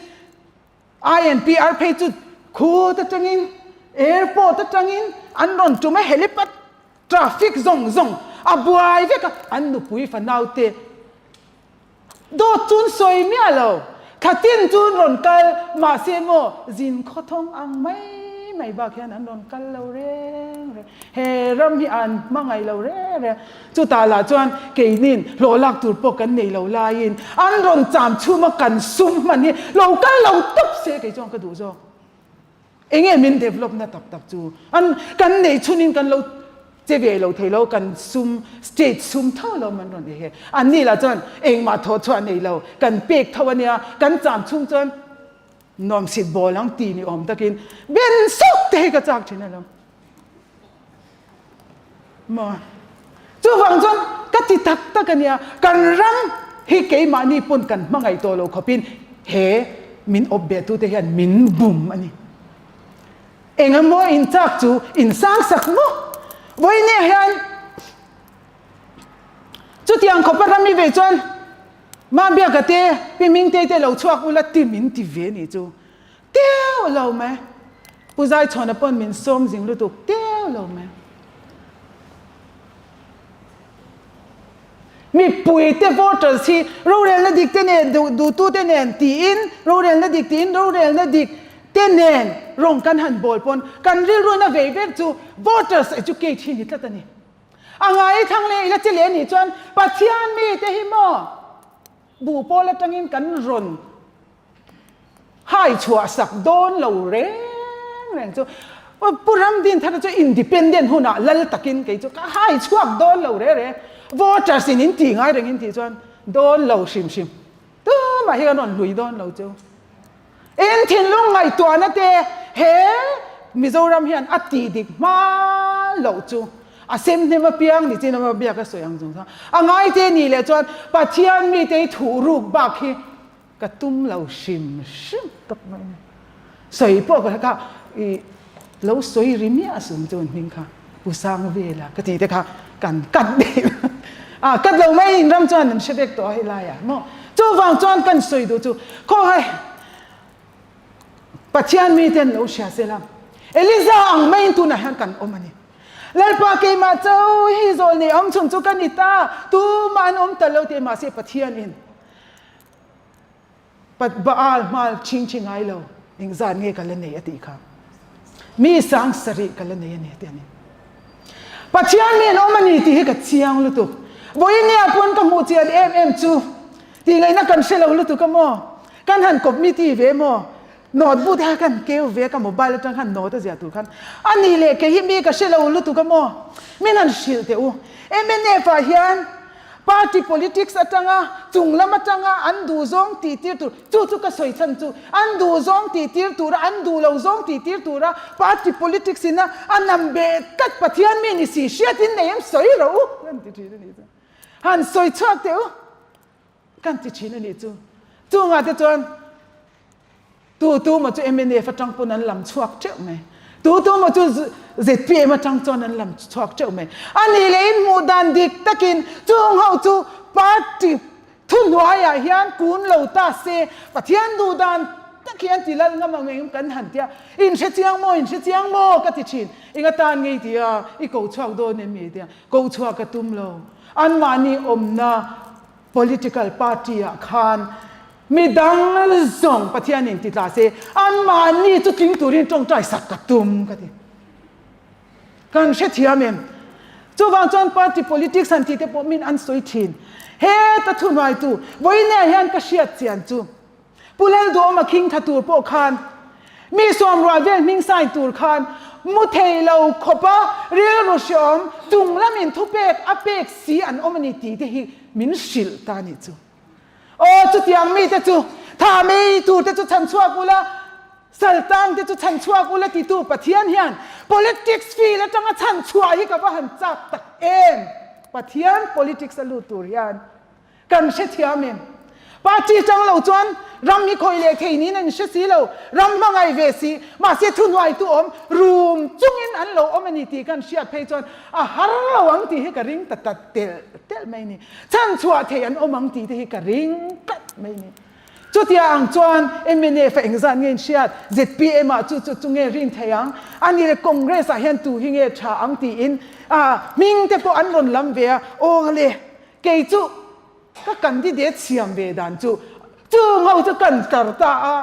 INPR phei chu khut atangin airport atangin an rawn tum a helipad traffic zawng zawng a buai vek a, an nupui fanau te Dawt chun sawi miah lo, thla tin chun rawn kal, mahse maw zin khawthawng ang mai mai bak hian an rawn kal lo reng reng. He ram hi an hmangaih lo reng reng. Chutah lah chuan keinin hlawh lak tur pawh kan nei lo laiin an rawn cham chhum a kan sum hman hi lo kal lo tawp se kei chuan ka duh zawk. Enge min develop na tak tak chu an kan nei chhunin kan lo che ve lo thei lo kan sum state sum tho lo man rawn ei he an ni lah chuan engmah thawh chhuah nei lo kan pek tho ania kan cham chhung chuan nuamsit bawl ang ti ni awm takin ben sawk te hi ka chak thin alawm. Maw? Chuvang chuan ka ti tak tak a nia, kan ram hi keimahni pawn kan hmangaih tawh lo khawpin he min awp beh tute hian min bum a ni. Engemaw in chak chu in sang sak maw? Vawinia hian chutiang khawpa ram i vei chuan Mabiaka te, Pi Hmingtei te lo chhuak ula ti min ti ve ni chu. Teuh lo mai. Pu Zaichhawna pawn min sawm zing lutuk teuh lo mai. Mipui te voters hi rorelna dik te nen duhtu te nen tiin rorelna dik tiin rorelna dik te nen rawng kan han bawl pawn kan rilruina vei vek chu voters educate hi ni tlat a ni. A ngai thlang leh ila chi leh anih chuan Pathian mite hi maw buh pawl atangin kan rawn Hai chhuah sak dawn lo reng reng chu Pu Ramdinthara chu independent hunah lal takin kei chu ka hai chhuak dawn lo re re. Voters in in ti ngai reng in tih chuan dawn lo hrim hrim. Tumah hi kan rawn hlui dawn lo chu. In thinlung ngaihtuahna te he Mizoram hian a tih dik hma loh chu a sem hnem apiang ni chin a biak a sawi ang chung chuan a ngaite nih leh chuan Pathian mite hi thuhruk bak hi Ka tum lo hrim hrim tawp mai a ni. Sawi pawh ka kha i lo sawi ri miah sum chu an hming kha Pu Sangvela ka tih te kha kan cut daih a, cut lo mai in ram chuan an hre vek tawh a helai ah maw. Chuvang chuan kan sawi duh chu khaw hei Pathian mite an lo hria sela Eliza ang maiin tunah hian kan awm a ni. Lalpa keimah cho hi zawl nei awm chhun chu ka ni ta, tumah an awm ta lo tih mahse Pathian in Pat Baal hmal chhing chhi ngai lo, engzat nge ka la nei a tih kha. Mi sang sarih ka la nei a ni ti a ni. Pathian mi an awm a ni tih hi ka chiang lutuk. Vawinia pawn ka hmuh chian em em chu tih ngaihna kan hre lo lutuk a maw? Kan han kawp mi ti ve maw? Note bu te kha kan keu ve ka mobile atang khan note a ziah tur khan a ni leh kei hi mi ka hre lo lutuk a maw? Min han hrilh teh u. Mnf ah hian Party politics atanga chung lam atanga an duh zawng tih tir tur, chu chu ka sawi chhan chu, an duh zawng tih tir tura, an duh lo zawng tih tir tura party politics ina a nam beh tlat Pathian mi ni si hriat in nei em sawi rawh u kan ti thin a nih chu. Han sawi chhuak teh u kan ti thin a nih chu. Chungah te chuan Tu tu maw chu mnf atang pawn an lam chhuak teuh mai. Tu tu maw chu zpm atang chuan an lam chhuak teuh mai. A nih leh in hmuh dan dik takin chung ho chu party thuhnuaiah hian kun lo ta se Pathian duh dan tak hi an ti lal ngam ang engem kan han tia in hre chiang maw in hre chiang maw ka ti thin. Eng atan ngei tia i ko chhuak dawn em mi tia ko chhuak ka tum lo. Anmahni awmna Political party ah khan mi dang zawng Pathian in ti tla se anmahni chu tling turin tawngtai sak ka tum ka ti. Kan hrethiam em? Chuvang chuan party politics han tih te pawh min an sawi thin. Heta thuhnuaitu vawiinah hian ka hriat chian chu Pu Lalduhawma khing tha tur pawh khan mi sawm rual vel hming sign tur khan mu thei lo khawpa rilru hreawm chung lamin thupek a pek si an awm a ni tih te hi min hrilh ta nih chu. Aw chutiang mite chu tha mei tur te chu chhan chhuak ula, saltang te chu chhan chhuak ula titu Pathian hian politics field atanga chhan chhuah hi ka va han chak tak em! Pathian politics a lut tur hian Kan hrethiam em? Party tang lo chuan ram hi khawih leh thei niin an hre si lo, ram hmangaih ve si, mahse thuhnuaitu awm rum chungin an lo awm a ni tih kan hriat phei chuan a har lo ang tih hi ka ring ta ta telh telh mai a ni. Chhanchhuah thei an awm ang tih te hi ka ring tlat mai a ni. Chutia ang chuan mnf a engzat nge in hriat? Zpm ah chu chu chu nge rin thei ang? A ni le Congress ah hian tu hi nge tha ang tiin hming te pawh an rawn lam ve a, aw le kei chu ka candidate siam ve dan chu chung ho chu kan tar ta a,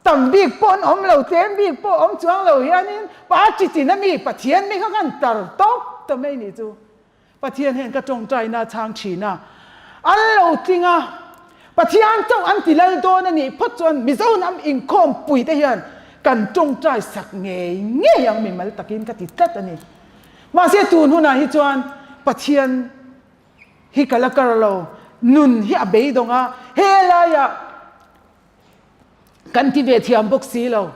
tam bik pawh an awm lo, tlem bik pawh awm chuang lo hianin party tin ami Pathian mi kha kan tar tawp ta mai ni chu. Pathian hian ka tawngtaina a chhang thin a, an lo tling a, Pathian chauh an ti lal dawn a nih phawt chuan Mizo hnam inkhawm pui te hian kan tawngtai sak ngei ngei ang mimal takin ka ti tlat a ni. Mahse tun hunah hi chuan Pathian hi ka la kar lo, nun hi a beidawng a, helaiah Kan ti ve thiam bawk si lo.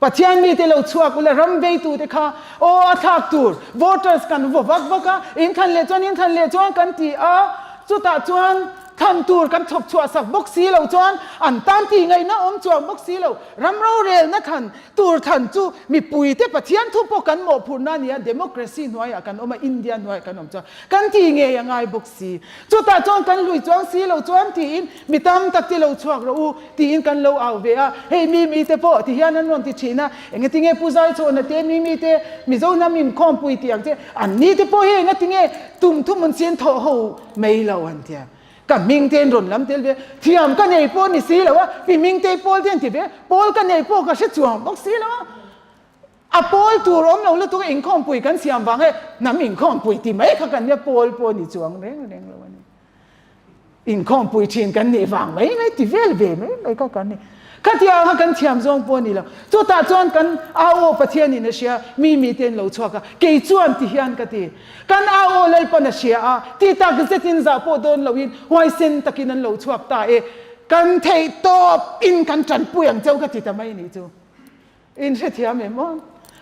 Pathian mite lo chhuak ula ram veitute kha aw a thlak tur voters kan vaw vak vak a, inthlan leh chuan inthlan leh chuan kan ti a, chutah chuan thlan tur kan chhawp chhuah sak bawk si lo chuan an tan tih ngaihna awm chuang bawk si lo. Ram rorelna thlan tur thlan chu mipuite Pathian thu pawh kan mawhphurhna a ni a, democracy hnuaiah kan awm a, India hnuaiah kan awm chuan kan tih ngei a ngai bawk si. Chutah chuan kan hlui chuang si lo chuan tiin mi tam tak ti lo chhuak rawh u tiin kan lo au ve a, hei mi mi te pawh ti hian an rawn ti thin a, engatinge Pu Zaichhawna te mi mi te Mizo hnam inkhawmpui tih ang che an ni te pawh hi engatinge tum thum an sin thawh ho mai lo an tia. Ka hming te an rawn lam tel ve, thiam ka nei pawh ni si lo a, pi hming te pawl te an ti ve, pawl ka nei pawh ka hre chuang bawk si lo a. A pawl tur awm lo lutuk a inkhawmpui kan siam vang e, hnam inkhawmpui ti mai kha kan nia pawl pawh ni chuang reng reng lo a ni. Inkhawmpui thin kan nih vang mai mai ti vel ve mai mai kha kan ni. Khatiang kha kan thiam zawng pawh a ni lo. Chutah chuan kan au aw Pathianin a hria, mi mi te an lo chhuak a, kei chuan ti hian ka ti. Kan au aw Lalpan a hria a, ti tak zetin zah pawh dawn loin huaisen takin an lo chhuak ta e, kan theih tawp in kan tanpui ang cheu ka ti ta mai a nih chu. In hrethiam em aw?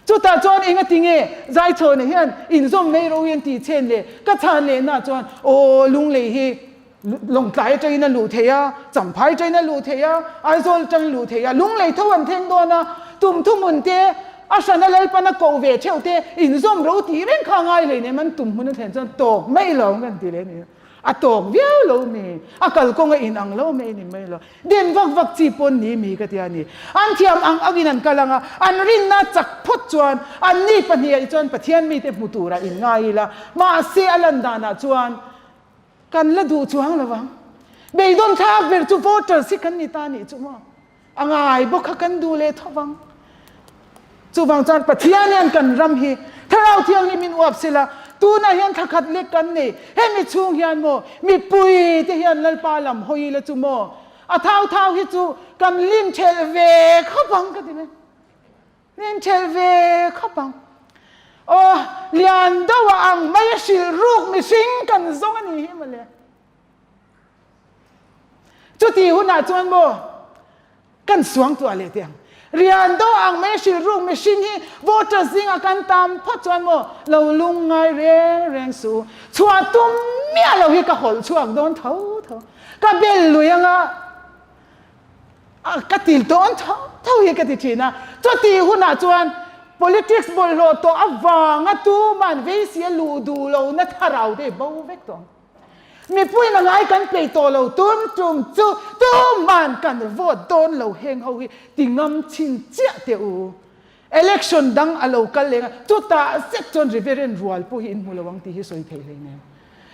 Chutah chuan engati nge Zaichhawna hian inzawm mai ro hi an tih chhen le? Ka chhan lehna chuan aw Lunglei hi Lawngtlai atangin a luh theih a, Champhai atangin a luh theih a, Aizawl atangin a luh theih a, Lunglei tho an thleng dawn a, tum thuhmun te a hrana Lalpan a koh ve theuh te inzawm ro tih reng kha a ngai hleinem an tum hmun a thlen chuan tawk mai lo ang kan ti leh a ni. A tawk viau lo mi, a kalkawng a inang lo mai ni mai lo. Den vak vak chi pawn ni mi ka ti a ni. An thiam ang angin an kal ang a, an rinna chak phawt chuan anni pahniha i chuan Pathian mite hmu tura in ngai ila, mahse a lan danah chuan kan la duh chuang lo vang. Beidawn thlak ber chu voters hi kan ni ta nih chu maw? A ngai bawk kha kan duh leh tho vang. Chuvang chuan Pathian hian kan ram hi Thlarau Thianghlim in uap sela, tunah hian thla khat lek kan nei, hemi chhung hian maw mipui te hian Lalpa lam hawi ila chu maw a thau thau hi chu kan lim thelh ve khawp ang ka ti mai. Lim thelh ve khawp ang. Aw lian deuh a ang mai a hrilh ruk mihring kan zawng a ni hi mawle. Chuti hunah chuan maw kan suangtuah leh teh ang. Rian do ang mai hrilh ruk mihring hi voter zingah kan tam phawt chuan maw lo lung ngai reng reng suh. Chhuah tum miah lo hi ka hawlh chhuak dawn tho tho. Ka bel lui anga ka til dawn tho tho hi ka ti thin a. Chuti hunah chuan politics bawlhhlawh tawh avanga tuman veisia luh duh lohna thlarau te hi bo vek tawh ang. Mipuiin a ngai kan peih tawh lo tun tum chu tuman kan vote dawn lo heng ho hi ti ngam chin chiah teh u. Election dang a lo kal leng a chutah zet chuan Reverend rual pawh hi in hmu lo ang tih hi sawi theih hlei nen.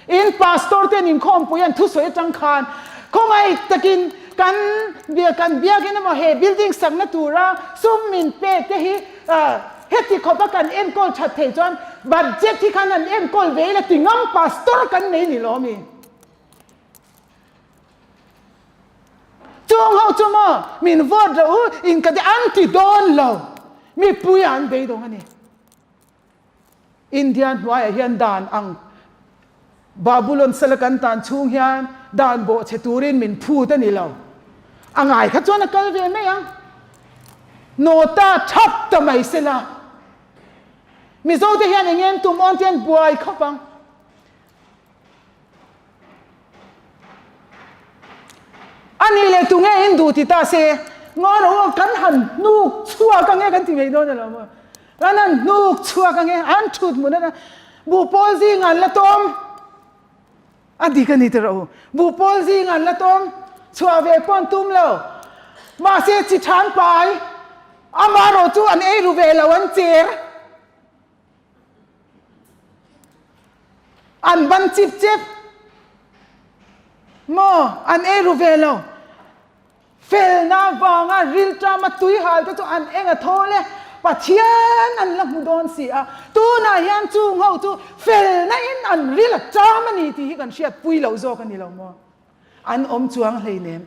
In pastor ten inkhawmpui an thusawi atang khan khawngaih takin kan kan biakin emaw he building sakna tura sum min pek te hi Heti khawpa kan enkawl that thei chuan budget hi khan an enkawl ve ila ti ngam pastor kan nei ni lo mi? Chung ho chu maw min vote rawh u in ka ti an ti dawn lo mipui ah an beidawng a ni. India hnuaiah hian dan ang Babulon sala kan tan chhung hian dan bawhchhe turin min phut a ni lo. A ngai kha chuan a kal ve mai ang. Nota thap ta mai sela. Mizote hian eng nge tum awn te an buai khawp ang. A tunge in duh ti ta se, ngaw ro aw kan han hnuk chhuak ange kan ti mai dawn alo maw? Kan han hnuk chhuak ange, an thut hmun a buhpawl zingah an la tawm. A dik a ni teh rawh u. Buhpawl zingah an la tawm, chhuah ve pawh an tum lo. Mahse chi than pai, amaherawh chu an ei ru ve lo an cher. An ban chip chep maw an ei ru ve lo. Felna vanga rilṭama tui hal te chu an eng a thawl e, Pathian an la hmu dawn si a, tunah hian chung ho chu felna in an ril a ṭam a ni tih hi kan hriatpui loh zawk a ni lo maw? An awm chuang hleinem.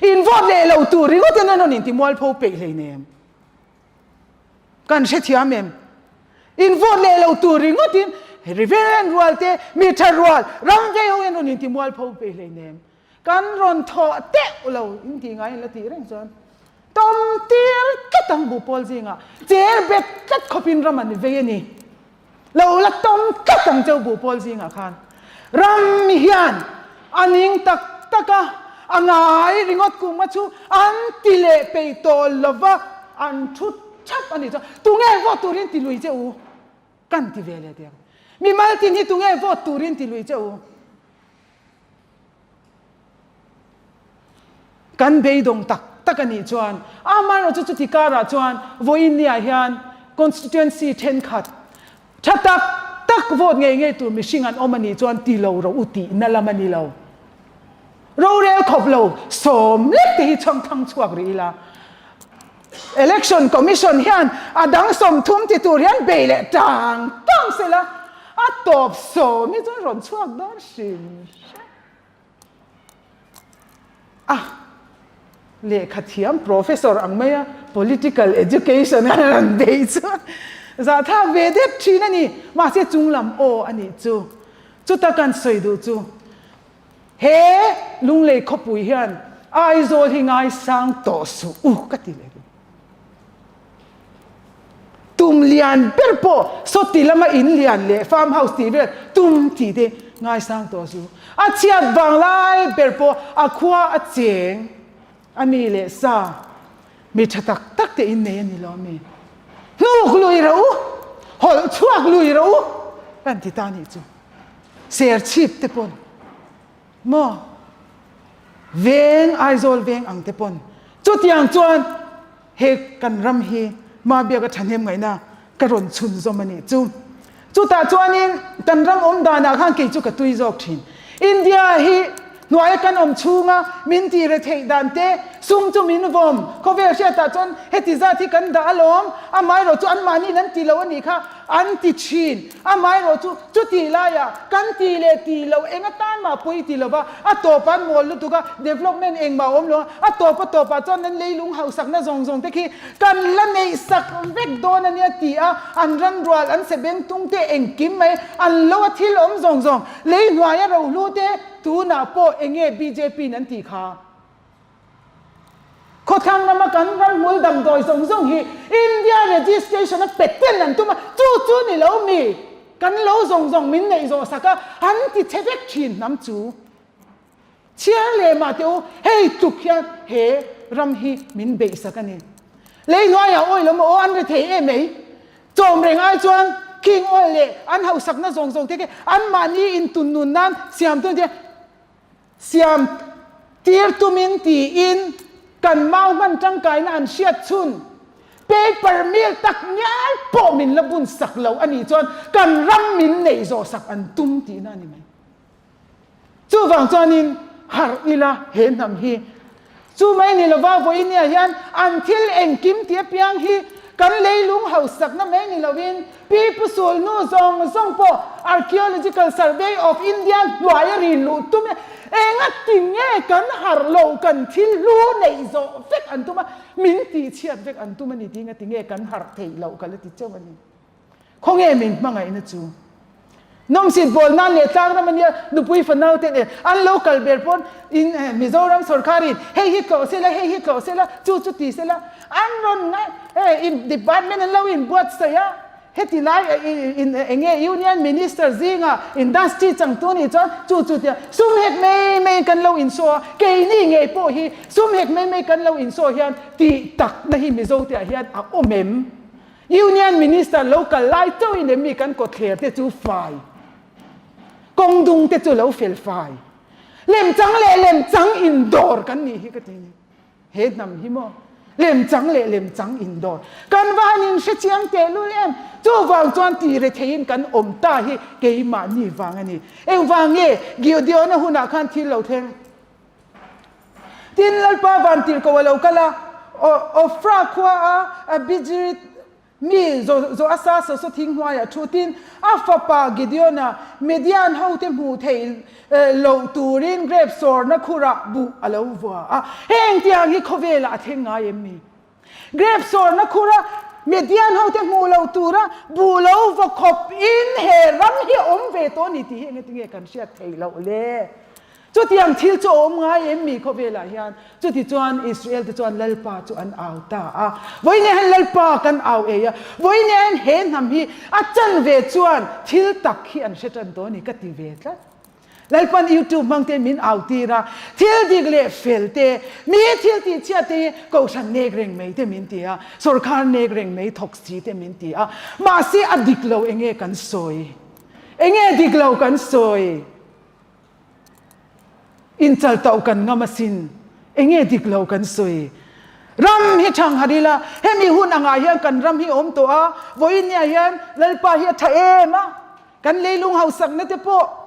In vote leh lo tur ringawt in an rawn inti mualpho peih hleinem. Kan hrethiam em? In vote leh lo tur ringawt in Reverend rual te, mi ṭha rual, ram vei ho hian rawn inti mualpho peih hleinem. Kan rawn thawh teuh lo in tih ngai in la tih reng chuan tawm tir tlat ang buhpawl zingah cher bet tlat khawp in ram an vei a ni. Lo la tawm tlat ang cheu buhpawl zingah khan ram hian a ning tak tak a, a ngai ringawt kum a chu an ti leh peih tawh lova an thu thap a nih chuan tunge vote turin ti lui che u kan ti ve leh teh ang. Mimal tin hi tunge vote turin ti lui che u. Kan beidawng tak tak a nih chuan amaherawhchu chuti karah chuan vawiin niah hian constituency thenkhat tha tak tak vote ngei ngei tur mihring an awm a nih chuan ti lo rawh u tihna lam a ni lo. Rorel khawp lo sawm lek te hi chhang thang chhuak rih ila. Election Commission hian a dang 30 ti tur hian bei leh tang tang sela a tawp sawm hi chuan rawn chhuak dawn hrim hrim a. Lehkha thiam professor ang maia political education a rawn bei chuan zahthlak ve deuh thin a ni. Mahse chunglam aw a nih chu. Chuta kan sawi duh chu he Lunglei khawpui hian Aizawl hi ngaisang tawh suh u ka ti leh duh. Tum lian ber pawh sawti lama in lian leh farm house tih vel tum tih te ngaisang tawh suh. A chhiat vang lai ber pawh a khua a cheng a mi leh sa mi tha tak tak te in nei a ni lo mi. Hnuk lui rawh u, hawlh chhuak lui rawh u kan ti ta nih chu. Serchhip te pawn maw veng Aizawl veng ang te pawn chutiang chuan He kan ram hi Mabiaka thahnem ngaihna ka rawn chhunzawm a nih chu. Chutah chuanin kan ram awm danah khan kei chu ka tui zawk thin. India hi hnuaia kan awm chhunga min tih re theih dan te, sum chu min vawm, khawvel hriatah chuan heti zat hi kan dah alawm, amaherawh chu anmahniin an ti lo a nih kha an ti thin. Amaherawh chu chutih laiah kan tih leh tih loh eng atan mah pawi ti lova, a tawp an mawl lutuk a, development engmah a awm lo a, a tawp a tawpah chuan an leilung hausakna zawng zawng te khi kan la neih sak vek dawn a nia ti a, an ran rual, an sebeng tung te engkim mai, an lo a thil awm zawng zawng, lei hnuaia rohlu te tunah pawh enge bjp in an tih kha? Khawthlang lama kan ramhmul damdawi zawng zawng hi India registration a patent an tum a, chu chu ni lo mi kan lo zawng zawng min neih zawh sak a, an ti chhe vek thin hnam chu. Chhiar leh mah teh u, hei tluk hian he ram hi min beih sak a ni. Lei hnuaiah oil awm a aw an ri thei em mai. Chawm reng ai chuan King oil leh an hausakna zawng zawng te khi anmahni intunnun nan siam tu nia. Siam tir tumin tiin kan mau hman tangkaina an hriat chhun paper mill tak ngial pawh min la bun sak lo a nih chuan kan ram min neih zawh sak an tum tihna a ni mai. Chuvang chuanin harh ila he hnam hi chu mai ni lova vawinia hian an thil engkim tih apiang hi kan leilung hausakna mai ni loin Pi Pu Sulnu zawng zawng pawh Archaeological Survey of India hnuaia rin luh tum e, enga ti nge kan harh lo kan thil hlu neih zawh vek an tum a, min tihchhiat vek an tum a ni tih enga ti nge kan harh theih loh ka la ti chauh a ni. Khawnge min hmangaihna chu? Nawmsit bawl nan leh tlang ram a nia, nupui fanau te nen an lo kal ber pawn in Mizoram sorkarin hei hi tlawh sela, hei hi tlawh sela, chu chu ti sela, an rawn ngai e department an lo inbuatsaih a, heti lai eng nge Union Minister zinga industry changtu nih chuan chu chu tia sum hek mai mai. maiin kan lo insaw a, keini ngei pawh hi sum hek mai mai kan lo insaw hian tih takna hi Mizote ah hian a awm em? Union Minister lo kal lai chauhin em mi kan kawtthler te chu fai, kawng dung te chu lo fel fai, lemchang leh lemchang indawr kan nih hi ka ti ni. He hnam hi maw lemchang leh lemchang indawr kan va han inhre chiang tehlul em? Chuvang chuan ti re theiin kan awm ta hi keimahni vang a ni. Engvang nge Gideon-a hunah khan thil lo thleng? Tin, Lalpa vantirhkoh a lo kal a, Ofra khua a Abijirit Mi Joasa sawsaw thing hnuaiah thu tin a fapa Gideon-a Midian hote hmuh theih loh turin grep sawrna khurah buh a lo vua a. Heng tiang hi khawvelah a thleng ngai em ni? Grep sawrna khura Midian hote hmuh loh tura buh lo vaw khawp in he ram hi a awm ve tawh a ni tih hi engetinge kan hriat theih loh le? Chutiang thil chu a awm ngai em mi khawvelah hian? Chutichuan Israel te chuan Lalpa chu an au ta a. Vawiin hian Lalpa kan au ei a, vawiin hian he hnam hi a chan ve chuan thil tak hi an hre tan tawh a ni ka ti ve tlat. Lalpan YouTube hmang te min au tir a, thil dik leh fel te, mi thil tih chhiat te hi kohhran nek reng mai te min ti a, sorkar nek reng mai thawk si te min ti a, mahse a dik lo enge kan sawi? Enge dik lo kan sawi? Inchal tauh kan ngam asin, enge dik lo kan sawi. Ram hi thang har ila, hemi hun angah hian kan ram hi awm tawh a, vawiin niah hian Lalpa hi a tha em a, kan leilung hausakna te pawh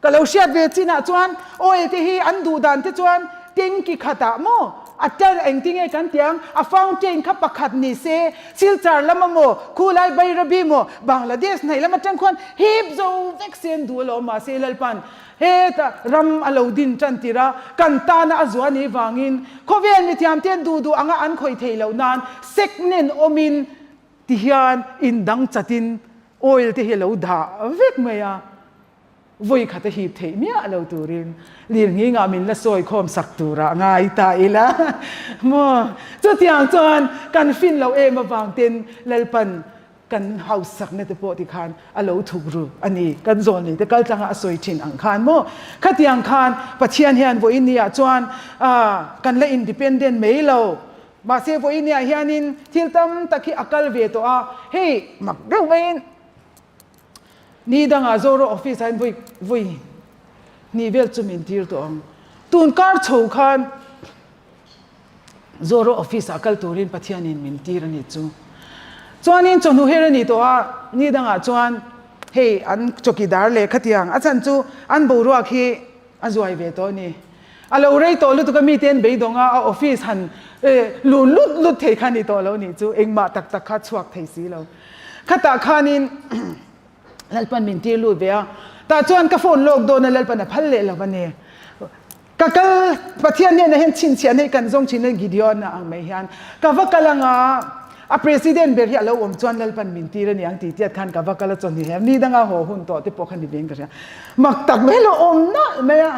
ka lo hriat ve chinah chuan oil te hi an duh dan te chuan tanki khatah maw a tel engtinge kan tih ang, a fountain kha pakhat ni se, Silchar lama maw, khulai Bairabi maw, Bangladesh hnaih lam atang khuan hip zo vek se an duh alawm mahse Lalpa'n heta ram a lo din tan tir a, kan tana a zuah ni vangin khawvel mithiam te an duh duh anga an khawih theih loh nan sek nen awmin tihian indang chatin oil te hi a lo dah vek mai a. Vawi khat a hip theih miah lo turin lirnghingah min la sawi khawm sak turah ngai ta ila maw? Chutiang chuan kan fin loh em avang ten Lalpan kan hausakna te pawh tikhan a lo thuk ru a ni. Kan zawnlei te kal tlanga a sawi thin ang khan maw? Khatiang khan Pathian hian vawiin niah chuan kan la independent mai lo. Mahse vawiin niah hianin thil tam tak hi a kal ve tawh a, hei mak deuh maiin Ni dangah Zoro office ah hian vawi vawi hnih vel chu min tir tawh ang. Tun kar chho khan Zoro office ah kal turin Pathianin min tir a ni chu. Chuanin chawhnu her a ni tawh a, ni dangah chuan hei an chawkidar leh khatiang a chhan chu an boruak hi a zuai ve tawh a ni. A lo rei tawh lutuk a mite an beidawng a, a office han lun lut lut thei kha a ni tawh lo nih chu, engmah tak tak kha chhuak thei si lo. Khatah khanin Lalpan min tir lut ve a, tah chuan ka phone lawk dawn a Lalpan a phal leh lo a ni. Ka kal Pathian hnenah hian chhinchhiah nei kan zawng thin a Gideon-a ang mai hian ka va kal anga a president ber hi a lo awm chuan Lalpan min tir a ni ang tih tiat khan ka va kal a chawhni hle ni danga haw hun tawh te pawh kha ni veng ka hria. Mak tak mai lo awm nalh mai a.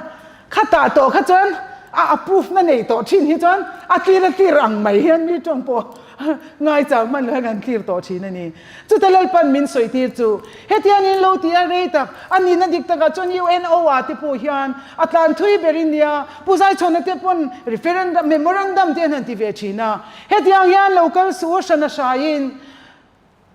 Khatah tawh kha chuan a approve na nei tawh thin hi chuan a tlir a tlir ang mai hian mi tawng pawh ngai chang hman lo hian kan tlir tawh thin a ni. Chuta Lalpan min sawi tir chu hetiang in lo ti a rei tak a nihna dik takah chuan UNO ah te pawh hian a tlan thui ber in nia Pu Zaichhawna te pawn referendum memorandum te an han ti ve thin a hetiang hian lo kal suh hran a hraiin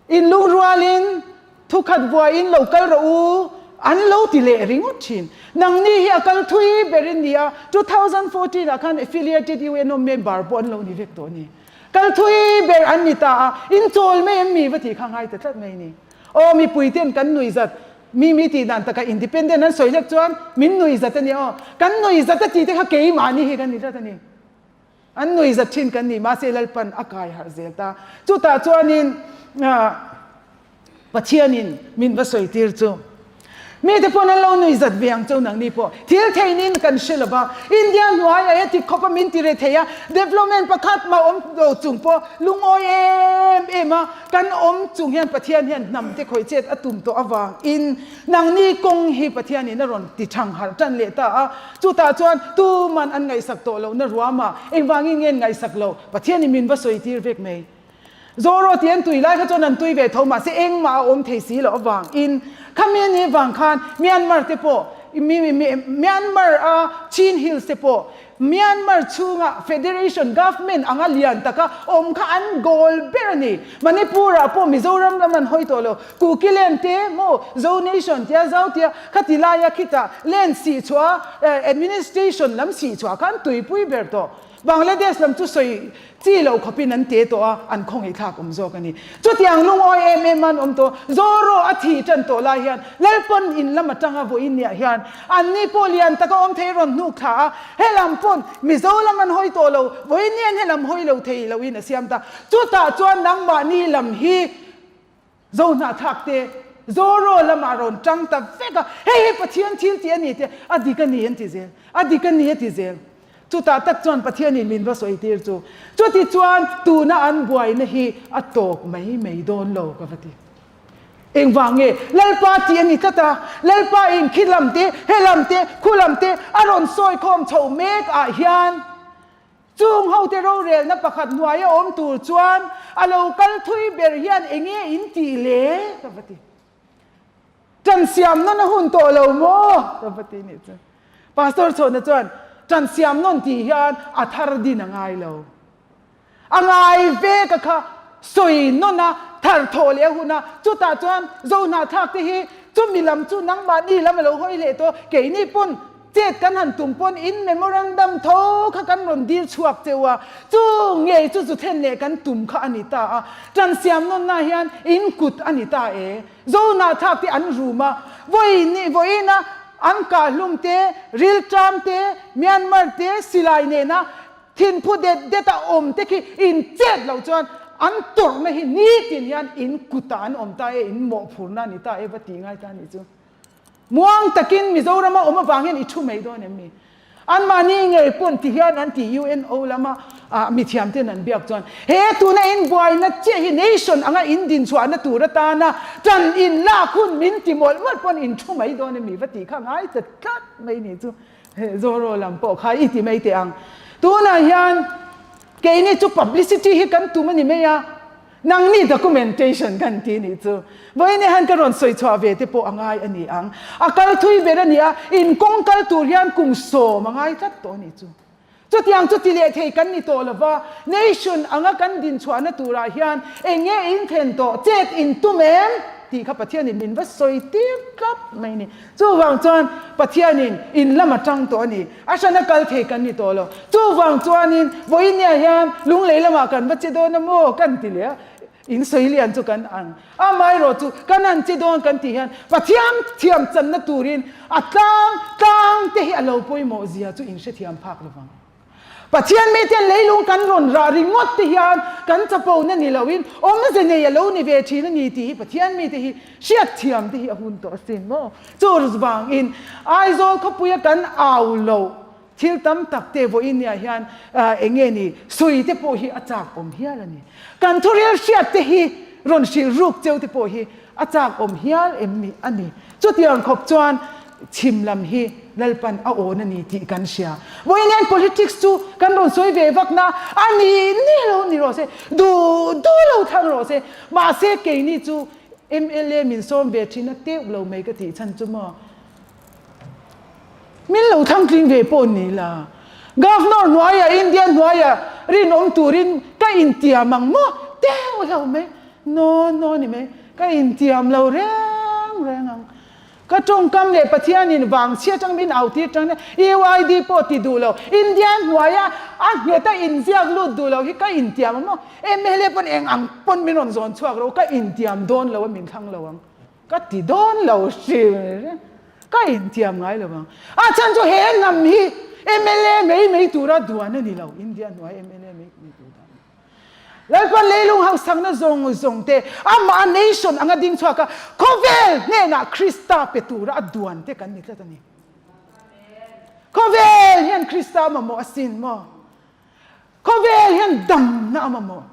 In lungrualin thukhat vuaiin lo kal rawh u, an lo ti leh ringawt thin. Nangni hi a kal thui ber in ni a, 2014 ah khan affiliated UNO member pawh an lo ni vek tawh a ni. Kal thui ber an ni ta a, in chawl mai em mi va tih kha ngai ta tlat mai a ni. Aw mipui ten kan nui zat, mi mi tih dan takah independent an sawi hlek chuan min nui zat a ni aw, kan nui zat a tih te kha keimahni hi kan ni tlat a ni. An nui zat thin kan ni, mahse Lalpan a kai harh zel ta. Chutah chuanin Pathianin min va sawi tir chu mite pawn an lo nui zat ve ang cheu nangni pawh thil theinin kan hre lo va. India hnuaiah hian ti khawpa min ti re thei a, development pakhat mah awm lo chung pawh lungawi em em a kan awm chung hian Pathian hian hnam te khawih chet a tum tawh avangin Nangni kawng hi Pathianin a rawn ti thang harh tan leh ta a, chutah chuan tuman an ngaihsak tawh lohna ruamah engvangin nge an ngaihsak loh? Pathianin min va sawi tir vek mai. Zoro tih an tui lai kha chuan an tui ve tho mahse engmah a awm thei si loh avangin khami a nih vang khan Myanmar te pawh. Myanmar a Chin Hills te pawh Myanmar chhunga Federation Government anga lian taka awm kha an goal ber a ni. Manipur ah pawh Mizoram lam an hawi tawh lo. Kukiland te maw Zo Nation tia Zau tia khati laia khitah land sihchhuah administration lam sihchhuah kha an tuipui ber tawh. Bangladesh lam chu sawi chi lo khawpin an te tawh a, an khawngaihthlak awm zawk a ni. Chutiang lungawi em em an awm tawh. Zoro a thi tan tawh lai hian Lalpawn in lam atanga vawiin niah hian anni pawh lian taka awm thei rawn hnuk thla a, helam pawn Mizo lam an hawi tawh lo, vawiin hian helam hawi lo thei loin a siam ta. Chutah chuan nangmahni lam hi Zohnahthlak te Zoro lamah rawn tang ta vek a, hei hi Pathian thil tih a ni te, a dik a ni an ti zel, a dik a ni a ti zel. Chutah tak chuan Pathianin min va sawi tir chu. Chuti chuan tuna an buaina hi a tawp mai mai dawn lo ka va ti. Engvang nge? Lalpa tih a ni tlat a, Lalpa in khi lam te, he lam te, khu lam te a rawn sawi khawm chhoh mek ah hian Chung hote rorelna pakhat hnuaia awm tur chuan a lo kal thui ber hian enge in tih le? ka va ti. Ṭan siam nawn a hun tawh lo maw? ka va ti nih chu. Pastor Chhawna chuan ṭan siam nawn tih hian a thar din a ngai lo. A ngai ve ka kha sawi nawn a thar thawh leh a hun a, chutah chuan Zohnahthlak te hi chumi lam chu nangmahni lam a lo hawi leh tawh, keini pawn Chet kan han tum pawn in memorandum tho kha kan rawn dil chhuak cheu a, chu ngei chu zu thlen leh kan tum kha a ni ta a, ṭan siam nawnna hian in kut a ni ta e. Zohnahthlak te an rum a, vawiin vawiina an kahhlum te, rilṭam te, Myanmar te, silai nena thinphu det det a awm te khi in chet loh chuan an tawrhna hi nitin hian in kutah an awm ta e, in mawhphurhna a ni ta e va tih ngai ta a nih chu. Muang takin Mizorama awm avang hian i thu mai dawn em ni? Anmahni ngei pawn ti hian an ti UNO lama mithiam ten an biak chuan he tuna in buaina chiah hi nation anga in dinchhuahna tur atana tan in lak hun min ti mawlh mawlh pawn in thu mai dawn em ni va tih kha ngai ta tlat mai ni chu Zoro lam pawh kha i ti mai teh ang. Tunah hian keini chu publicity hi kan tum a ni mai a. Nangni documentation kan ti nih chu vawiin hian ka rawn sawi chhuah ve te pawh a ngai a ni ang. A kal thui ber a ni a, in kawng kal tur hian kum sawm a ngai tlat tawh a nih chu. Chutiang chu ti leh thei kan ni tawh lova, nation anga kan din chhuahna turah hian eng nge in thlen tawh, chet in tum em? tih kha Pathianin min va sawi tir tlat mai a ni. Chuvang chuan Pathianin in lam a tang tawh a ni. A hrana kal thei kan ni tawh lo. Chuvang chuanin vawinia hian lunglei lamah kan va che dawn a maw kan ti leh a, in sawi lian chu kan ang. Amaherawh chu kan han che dawn kan tih hian Pathian thiam channa turin a tlang tlang te hi a lo pawimawh zia chu in hrethiam phak lovang. Pathian miten leilung kan rawn rah ringawt te hian kan chapona ni loin awmze nei a lo ni ve thin a ni tih hi Pathian mite hi hriatthiam te hi a hun tawh asin maw? Chu vangin Aizawl khawpuia kan au loh thil tam tak te vawiin nia hian eng nge ni sawi te pawh hi a chak awm hial a ni. Kan thuril hriat te hi rawn hrilh ruk cheu te pawh hi A chak awm hial em ni a ni. Chutiang khawp chuan chhim lam hi Lalpan a awn a ni tih kan hria. Vawiin hian politics chu kan rawn sawi ve vak na a ni ni lo ni rawh se, duh duh lo thlang rawh se. Mahse keini chu mla min sawm ve thin a teuh lo mai ka tih chhan chu maw. Min lo thlang tling ve pawh ni la. Governor hnuaiah India hnuaiah rinawm turin ka intiam ang maw? Teuh lo mai. No no ni mai. Ka intiam lo reng reng ang. Ka tawngkam leh Pathianin vangchhia atang min au tir tang UID pawh ti duh lo. India hnuaia a ngheta inziak lut duh lo hi ka intiam ang maw? MLA pawn eng ang pawn min rawn zawn chhuak ro ka intiam dawn lo a min thlang lo ang. Ka ti dawn lo hrim reng, ka intiam ngai lo ang. A chhan chu he hnam hi mla mai mai tura duan a ni lo, India hnuai mla mai mai tur duan a ni. Lalpan leilung hausakna zawng zawng te amah a nation anga ding chhuak a, khawvel hnenah Krista pe tura a duan te kan ni tlat a ni. Khawvel hian Krista a mamawh asin maw? Khawvel hian damna a mamawh.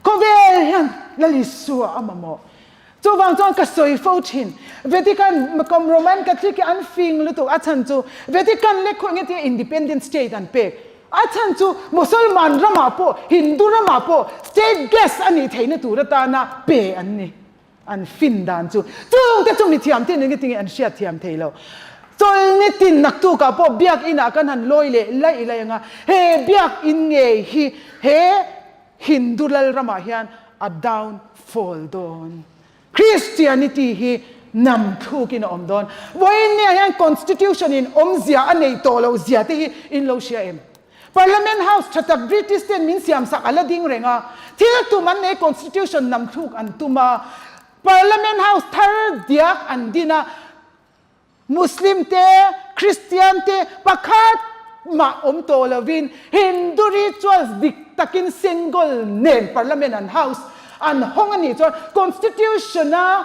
Khawvel hian Lal Isua a mamawh. Chuvang chuan ka sawi fo thin. Vatican, Roman Catholic hi an fing lutuk. A chhan chu Vatican lek khaw engemaw independent state an pek. A chhan chu Musalman ramah pawh, Hindu ramah pawh state guest a nih theihna tur atana pe an ni. An fin dan chu chungte chu mithiam ten enge tinge an hriat thiam thei lo. Chawlni tin naktukah pawh biakin ah kan han lawi leh laih laih anga he biakin ngei hi he Hindu lalramah hian a down fall dawn. Christianity hi nam thlukin a awm dawn. Vawiin nia hian Constitution in awmzia a neih tawh loh zia te hi in lo hria em? Parliament House tha tak British ten min siam sak a la ding reng a, thil tum an nei Constitution nam thluk an tum a, Parliament House thar diak an din a, Muslim te, Christian te pakhat mah awm tawh lovin Hindu rituals dik takin Sengol nen Parliament an House an hawng a nih chuan Constitution a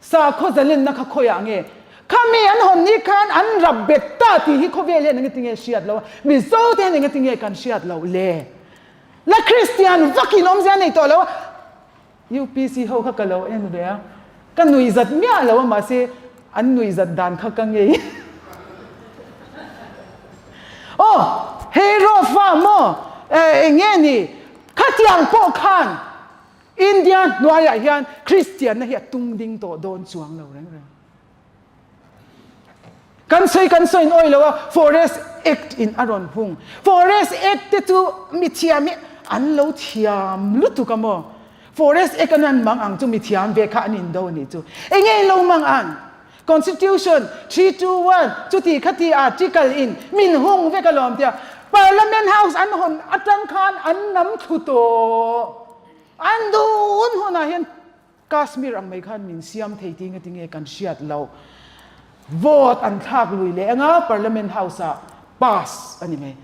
Sakhaw zalenna kha khawiah nge? Khami an hawn ni khan an rap bet ta tih hi khawvel hian engati nge hriat loh a, Mizo te hian engati nge kan hriat loh le? La Kristian vakin awmzia nei tawh lo a, UPC ho kha ka lo en ve a, ka nuihzat miah lo a mahse an nuihzat dan kha ka ngei. Aw, hei Rawfa maw eng nge ni? Khatiang pawh khan India hnuaiah hian Kristianna hi a tung ding tawh dawn chuang lo reng reng. Kan sawi kan sawi in awi lo a, Forest Act in a rawn hung. Forest Act te chu mithiam hi an lo thiam lutuk a maw? Forest Act an an mang ang chu mithiam ve kha an indo a nih chu. Enge in lo mang ang? Constitution 321 chuti khati article in min hung vek alawm tia Parliament House an hawn atang khan an nam thlu tawh. An dun hunah hian Kashmir ang mai khan min siam thei ti nge tinge kan hriat loh. Vote an thlak lui leh anga Parliament House ah pass a ni mai.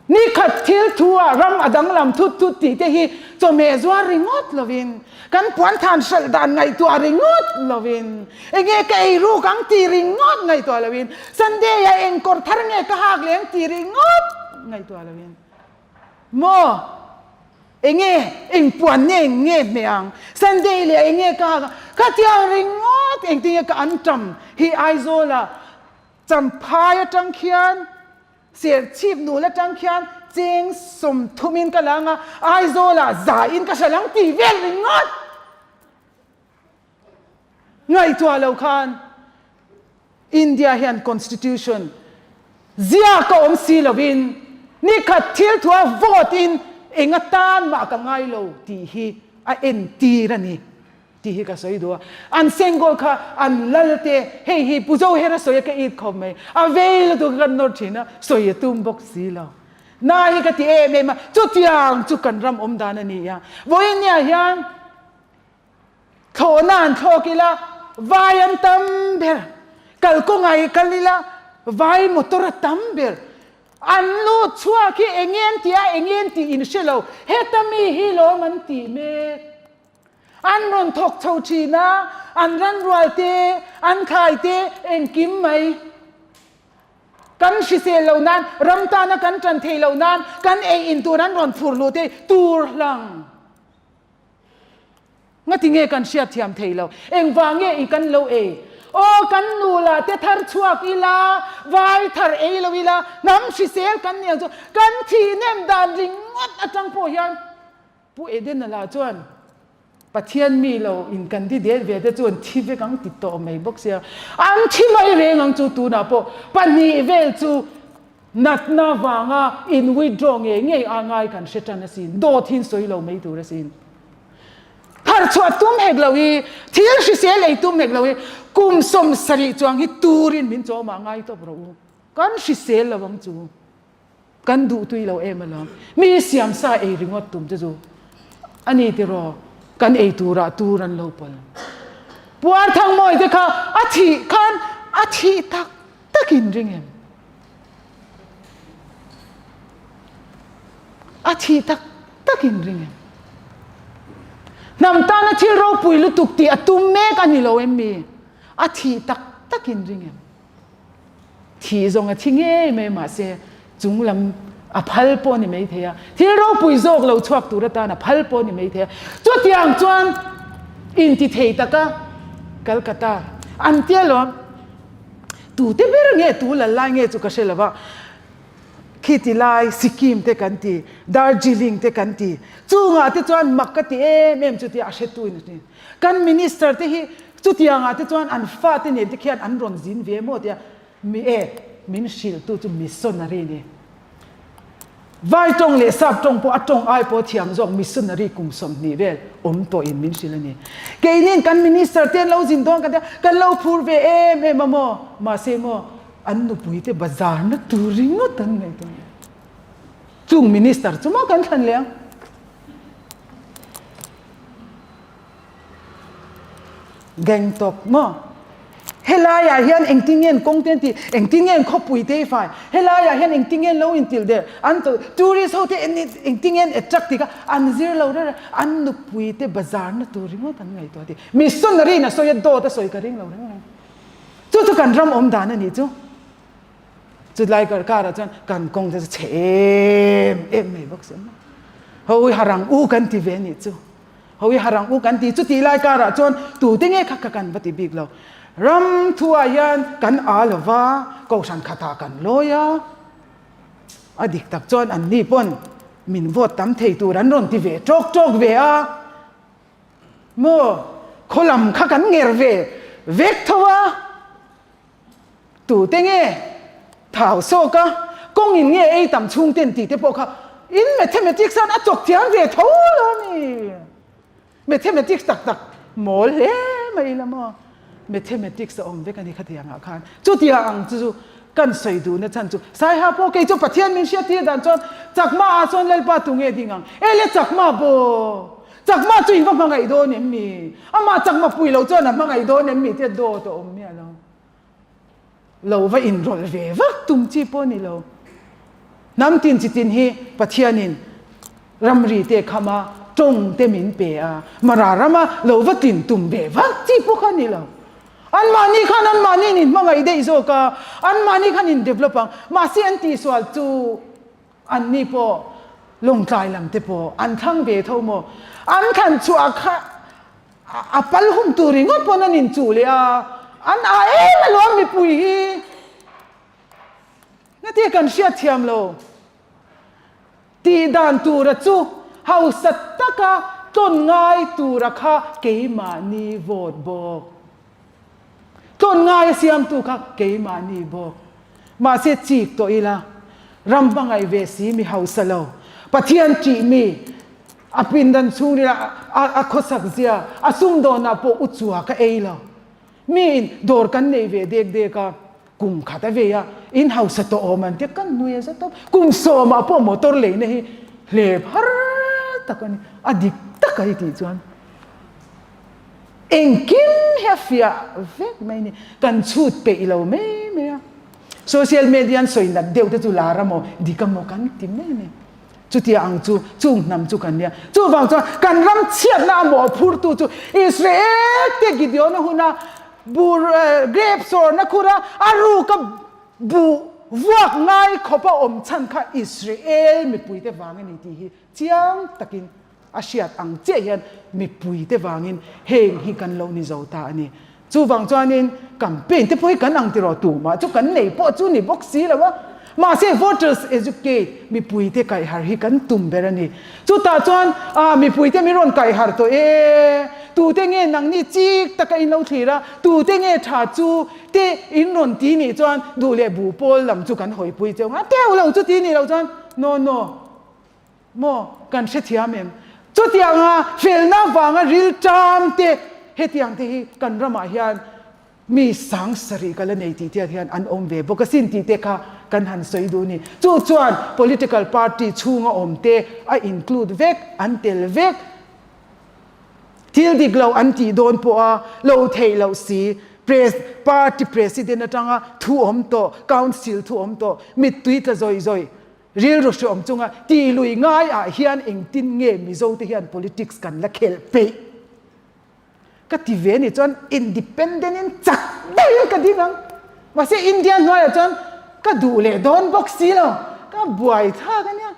Nikhat thil thu ah ram a danglam thut thut tih te hi chawhmeh zuar ringawt lovin, kan puanthan hralh dan ngaihtuah ringawt lovin, enge ka ei ruk ang tih ringawt ngaihtuah lovin, Sunday ah eng kawr thar nge ka hak leh ang tih ringawt ngaihtuah lovin maw? Enge eng puan nge nge hmeh ang? Sunday leh enge ka hak ang? Khatiang ringawt engtin nge ka an tam hi Aizawl ah Champhai atang khian Serchhip nul atang khian cheng 30 in ka lang a, Aizawl ah za in ka hre lang tih vel ringawt ngaihtuah lo khan India hian Constitution ziak a awm si lovin nikhat thil thua vote in eng atan mah ka ngai lo tih hi a entir a ni tih hi ka sawi duh a. An Sengol kha an lal te hei hi Pu Zohera sawi a ka it khawp mai a vei lutuk a kan nawr thin a sawi a tum bawk si lo. Na hi ka ti em em a chutiang chu kan ram awm dan a ni a. Vawiin hian Thlawhna an thlawk ila vai an tam ber, kalkawngah i kal ila vai motor a tam ber. An lut chhuak hi eng nge an tih a, eng nge an tih in hre lo, heta mi hi lawm an tih mek. An rawn thawk chho thin a, an ranrual te, an thlai te, engkim mai. Kan hrisel lo nan, ram tana kan tan thei lo nan, kan ei in tur an rawn phur luh te tur hlang. Ngati nge kan hriat thiam thei lo? Engvang nge i kan lo ei? Aw kan nu lah te thar chhuak ila, vai thar ei lo ila, hnam hrisel kan ni ang chu kan thih nem dan ringawt atang pawh hian Pu Edena lah chuan Pathian mi lo in kan di det ve te chu an thi vek ang ti tawh mai bawk sia. An thi mai reng ang chu tunah pawh pahnih vel chu Natna vanga in withdraw ngei ngei a ngai kan hre tan asin, dawt hi sawi lo mai tur asin. Tharchhuah tum hek lo hi, thil hrisel ei tum hek lo hi, kum 70 chuang hi turin min chawm ah ngai tawp rawh u. Kan hrisel lo ang chu. Kan duh tui lo em alawm. Mi siamsa ei ringawt tum te chu a ni tiraw, kan ei turah tur an lo pawl. Puarthangmawi te kha a thih khan a thih tak takin ring em? A thih tak takin ring em? Hnam tana thil ropui lutuk tih a tum mek a ni lo em mi? A thih tak takin ring em? Thih zawng a thi ngei mai mahse chung lam a phal pawh a ni mai thei a, thil ropui zawk lo chhuak tur atan a phal pawh a ni mai thei a. Chutiang chuan intithei taka Calcutta an tia lawm. Tute ber nge tu lal lai nge chu ka hre lo va. Khiti lai Sikkim te kan ti, Darjeeling te kan ti, chungah te chuan mak ka ti em em chutia a hretu in a hre. Kan minister te hi chutiangah te chuan an fate nen te khian an rawn zin ve maw tia mi e min hrilhtu chu missionary ni. Vai tawng leh sap tawng pawh a tawng ai pawh thiam zawk missionary kum 20 vel awm tawhin min hrilh a ni. Keinin kan minister te an lo zin dawn kan tia kan lo phur ve em em a maw? Mahse maw an nupui te bazar na tur ringawt an ngaihtuah a ni. Chung minister chu maw kan thlan leh ang? Gangtok maw? Helaiah hian engtin nge an kawng te an tih? Engtin nge an khawpui te hi fai? Helaiah hian engtin nge an lo intilh der? An tourist ho te engtin nge an attract tih kha an zir lo reng reng. An nupui te bazar na tur ringawt an ngaihtuah tih. Missionary in a sawi a, dawt a sawi ka ring lo reng reng. Chu chu kan ram awm dan a nih chu. Chutlai karah chuan kan kawng te chu chhe em em mai bawk si a maw. Ho i harang u kan ti ve a nih chu. Ho i harang u kan ti. Chutih lai karah chuan tute nge kha kha kan va ti bik lo. Ram thuah hian kan a lo va, kohhran khatah kan lawi a. A dik tak chuan anni pawn min vote tam thei tur an rawn ti ve tawk tawk ve a. Maw khaw lam kha kan nger ve vek tho a. Tute nge thau sawk a, kawngin nge ei tam chhung ten tih te pawh kha in mathematics an a chawk thiam ve tho lo a ni. Mathematics tak tak mawl hle mai ila maw? Mathematics a awm vek a ni khatiangah khan. Chutiang ang chu chu kan sawi duhna chhan chu Saiha pawh kei chu Pathian min hriattir dan chuan Chakma ah chuan Lalpa tu nge ding ang? Ele Chakma bawk! Chakma chu in va hmangaih dawn em mi? Amah chakma pui lo chuan a hmangaih dawn em mi? Tia dawt a awm miah lo. Lo va inrawlh ve vak tum chi pawh a ni lo. Hnam tin chi tin hi Pathianin ramri te kham a, tawng te min pe a, Mara rama lo va tlin tum ve vak chi pawh kha a ni lo. Anmahni khan anmahni in inhmangaih daih zawk a, anmahni khan in develop ang. Mahse an tihsual chu Anni pawh Lawngtlai lam te pawh an thlang ve tho maw? An thlan chhuah kha a pal hum tur ringawt pawn an inchuh leh a, an ah em alawm mipui hi. Ngatia kan hriat thiam lo. Tih dan tura chu hausa taka tlawn ngai tura kha keimahni vote bawk. Tlawn ngai a siamtu kha keimahni bawk. Mahse chik tawh ila, ram hmangaih ve si mi hausa lo, Pathian ṭih mi, a pindan chhungril a a khawsak zia, a sumdawnah pawh u chua ka ei lo. Miin dawr kan nei ve dek dek a, kum khat a vei a, in hausa tawh awm an tia kan nui a za tawp. Kum sawmah pawh motor leina hi hlep har tak a ni, a dik tak a i tih chuan. Engkim hi a fiah vek mai ni. Kan chhut peih lo mai mai a. Social media an sawi nat deuh te chu lar a maw, dik a maw kan ti mai a ni. Chutia ang chu chung hnam chu kan nia. Chuvang chuan kan ram chhiatna a mawhphurtu chu Israel te Gideon-a huna bur grape sawrna khura a ruka buh vuak ngai khawpa awm chhan kha Israel mipuite vang a ni tih hi chiang takin A hriat ang chiah hian mipuite vangin heng hi kan lo ni zo ta a ni. Chuvang chuanin campaign te pawh hi kan ang tiraw tumah chu kan nei pawh chu ni bawk si lo a. Mahse voters educate mipuite kaihharh hi kan tum ber a ni. Chutah chuan ah mipuite min rawn kaihharh tawh e, tute nge nangni chik taka in lo thlir a, tute nge tha chu te in rawn ti nih chuan duh leh buh pawl lam chu kan hawipui cheu ang a, teuh lo chu ti nih loh chuan no no. Maw? Kan hrethiam em? Chutianga felna vanga rilṭam te, hetiang te hi kan ramah hian mi sang sarih ka la nei tih te hian an awm ve bawk asin tih te kha kan han sawi duh a ni. Chu chuan political party chhunga awm te a include vek, an tel vek. Thil dik lo an tih dawn pawha lo theih loh si, pres, party president atanga thu awm tawh, council thu awm tawh, mittui tla zawih zawih, Rilru hreawm chunga tih lui ngaiah hian engtin nge Mizo te hian politics kan la khelh peih? Ka ti ve nih chuan independent in chak deuhin ka ding ang. Mahse India hnuaiah chuan ka duh leh dawn bawk si lo. Ka buai thlak a nia.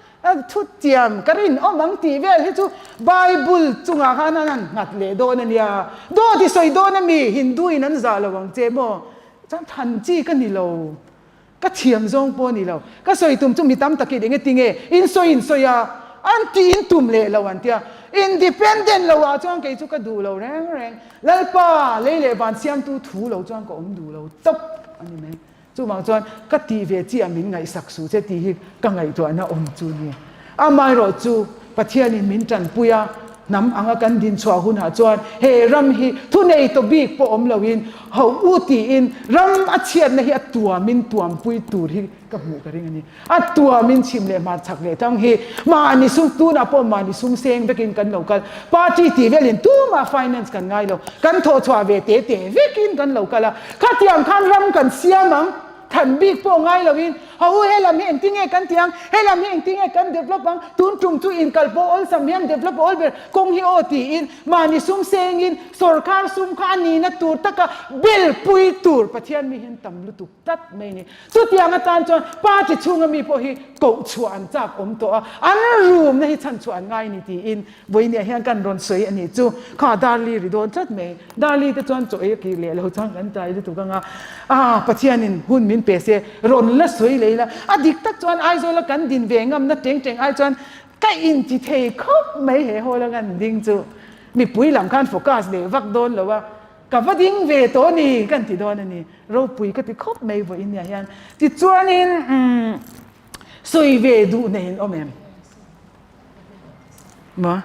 Thutiam ka rinawm ang tih vel hi chu Bible chungah khan an han nghat leh dawn a nia. Dawt i sawi dawn a mi? Hindu in an zah lo ang che maw? Chuan than chi ka ni lo. Ka thiam zawng pawh a ni lo. Ka sawi tum chu mi tam takin eng eti nge in sawi in sawi a, an tih in tum leh lo an tia. Independent lo ah chuan kei chu ka duh lo reng reng. Lalpa lei leh van siamtu thu lo chuan ka awm duh lo tawp a ni mai. Chuvang chuan ka tih ve chiah min ngaihsak suh che tih hi ka ngaihtuahna awm chu a ni. Amaherawh chu Pathianin min tanpui a, hnam anga kan dinchhuah hunah chuan he ram hi thunei tawh bik pawh awm loin ho u tiin ram a chhiatna hi a tuamin tuampui tur hi ka hmuh ka ring a ni. A tuamin chhim leh hmarchhak leh tang hi mahni sum tunah pawh mahni sum seng vekin kan lo kal. Party tih velin tumah finance kan ngai lo. Kan thawhchhuah ve te te vekin kan lo kal a. Khatiang khan ram kan siam ang. Than bik pawh ngai loin ha u he lam hi engtin nge kan tih ang, he lam hi engtin nge kan develop ang, tun tum chu inkal pawh awlsam hian develop awl ber kawng hi aw tiin mahni sum sengin sorkar sum kha a nihna tur taka belpui tur Pathian mi hian tam lutuk tlat mai a ni. Chutiang atan chuan party chhunga mi pawh hi koh chhuah an chak awm tawh a, an rumna hi chhan chhuah an ngai a ni tiin Vawinia hian kan rawn sawi a nih chu. Kha Darli ri dawn tlat mai. Darli te chuan chaw ei a kir leh lo chuan kan tlai lutuk ang a. Ah, Pathianin hun min pe se, rawn la sawi leh ila. A dik tak chuan Aizawla kan din ve ngamna teng teng ai chuan ka inti thei khawp mai he hall a kan ding chu. Mipui lam khan focus leh vak dawn lo a, ka va ding ve tawh a ni kan ti dawn a ni. Ropui ka ti khawp mai vawinia hian. Tichuanin umm sawi ve duh nei in awm em? Maw?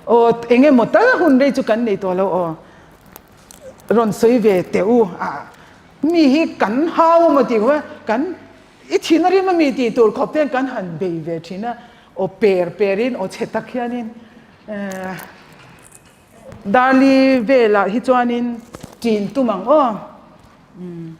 Aw, eng emaw tal hun rei chu kan nei tawh lo aw. Rawn sawi ve teh u. Ah, mi hi kan hau emaw tih kha kan i thin a rim a mi tih tur khawp te hian kan han bei ve thin a. Aw per per in, aw chhe tak hianin eh Darli velah hi chuanin ṭin tum ang aw. Umm.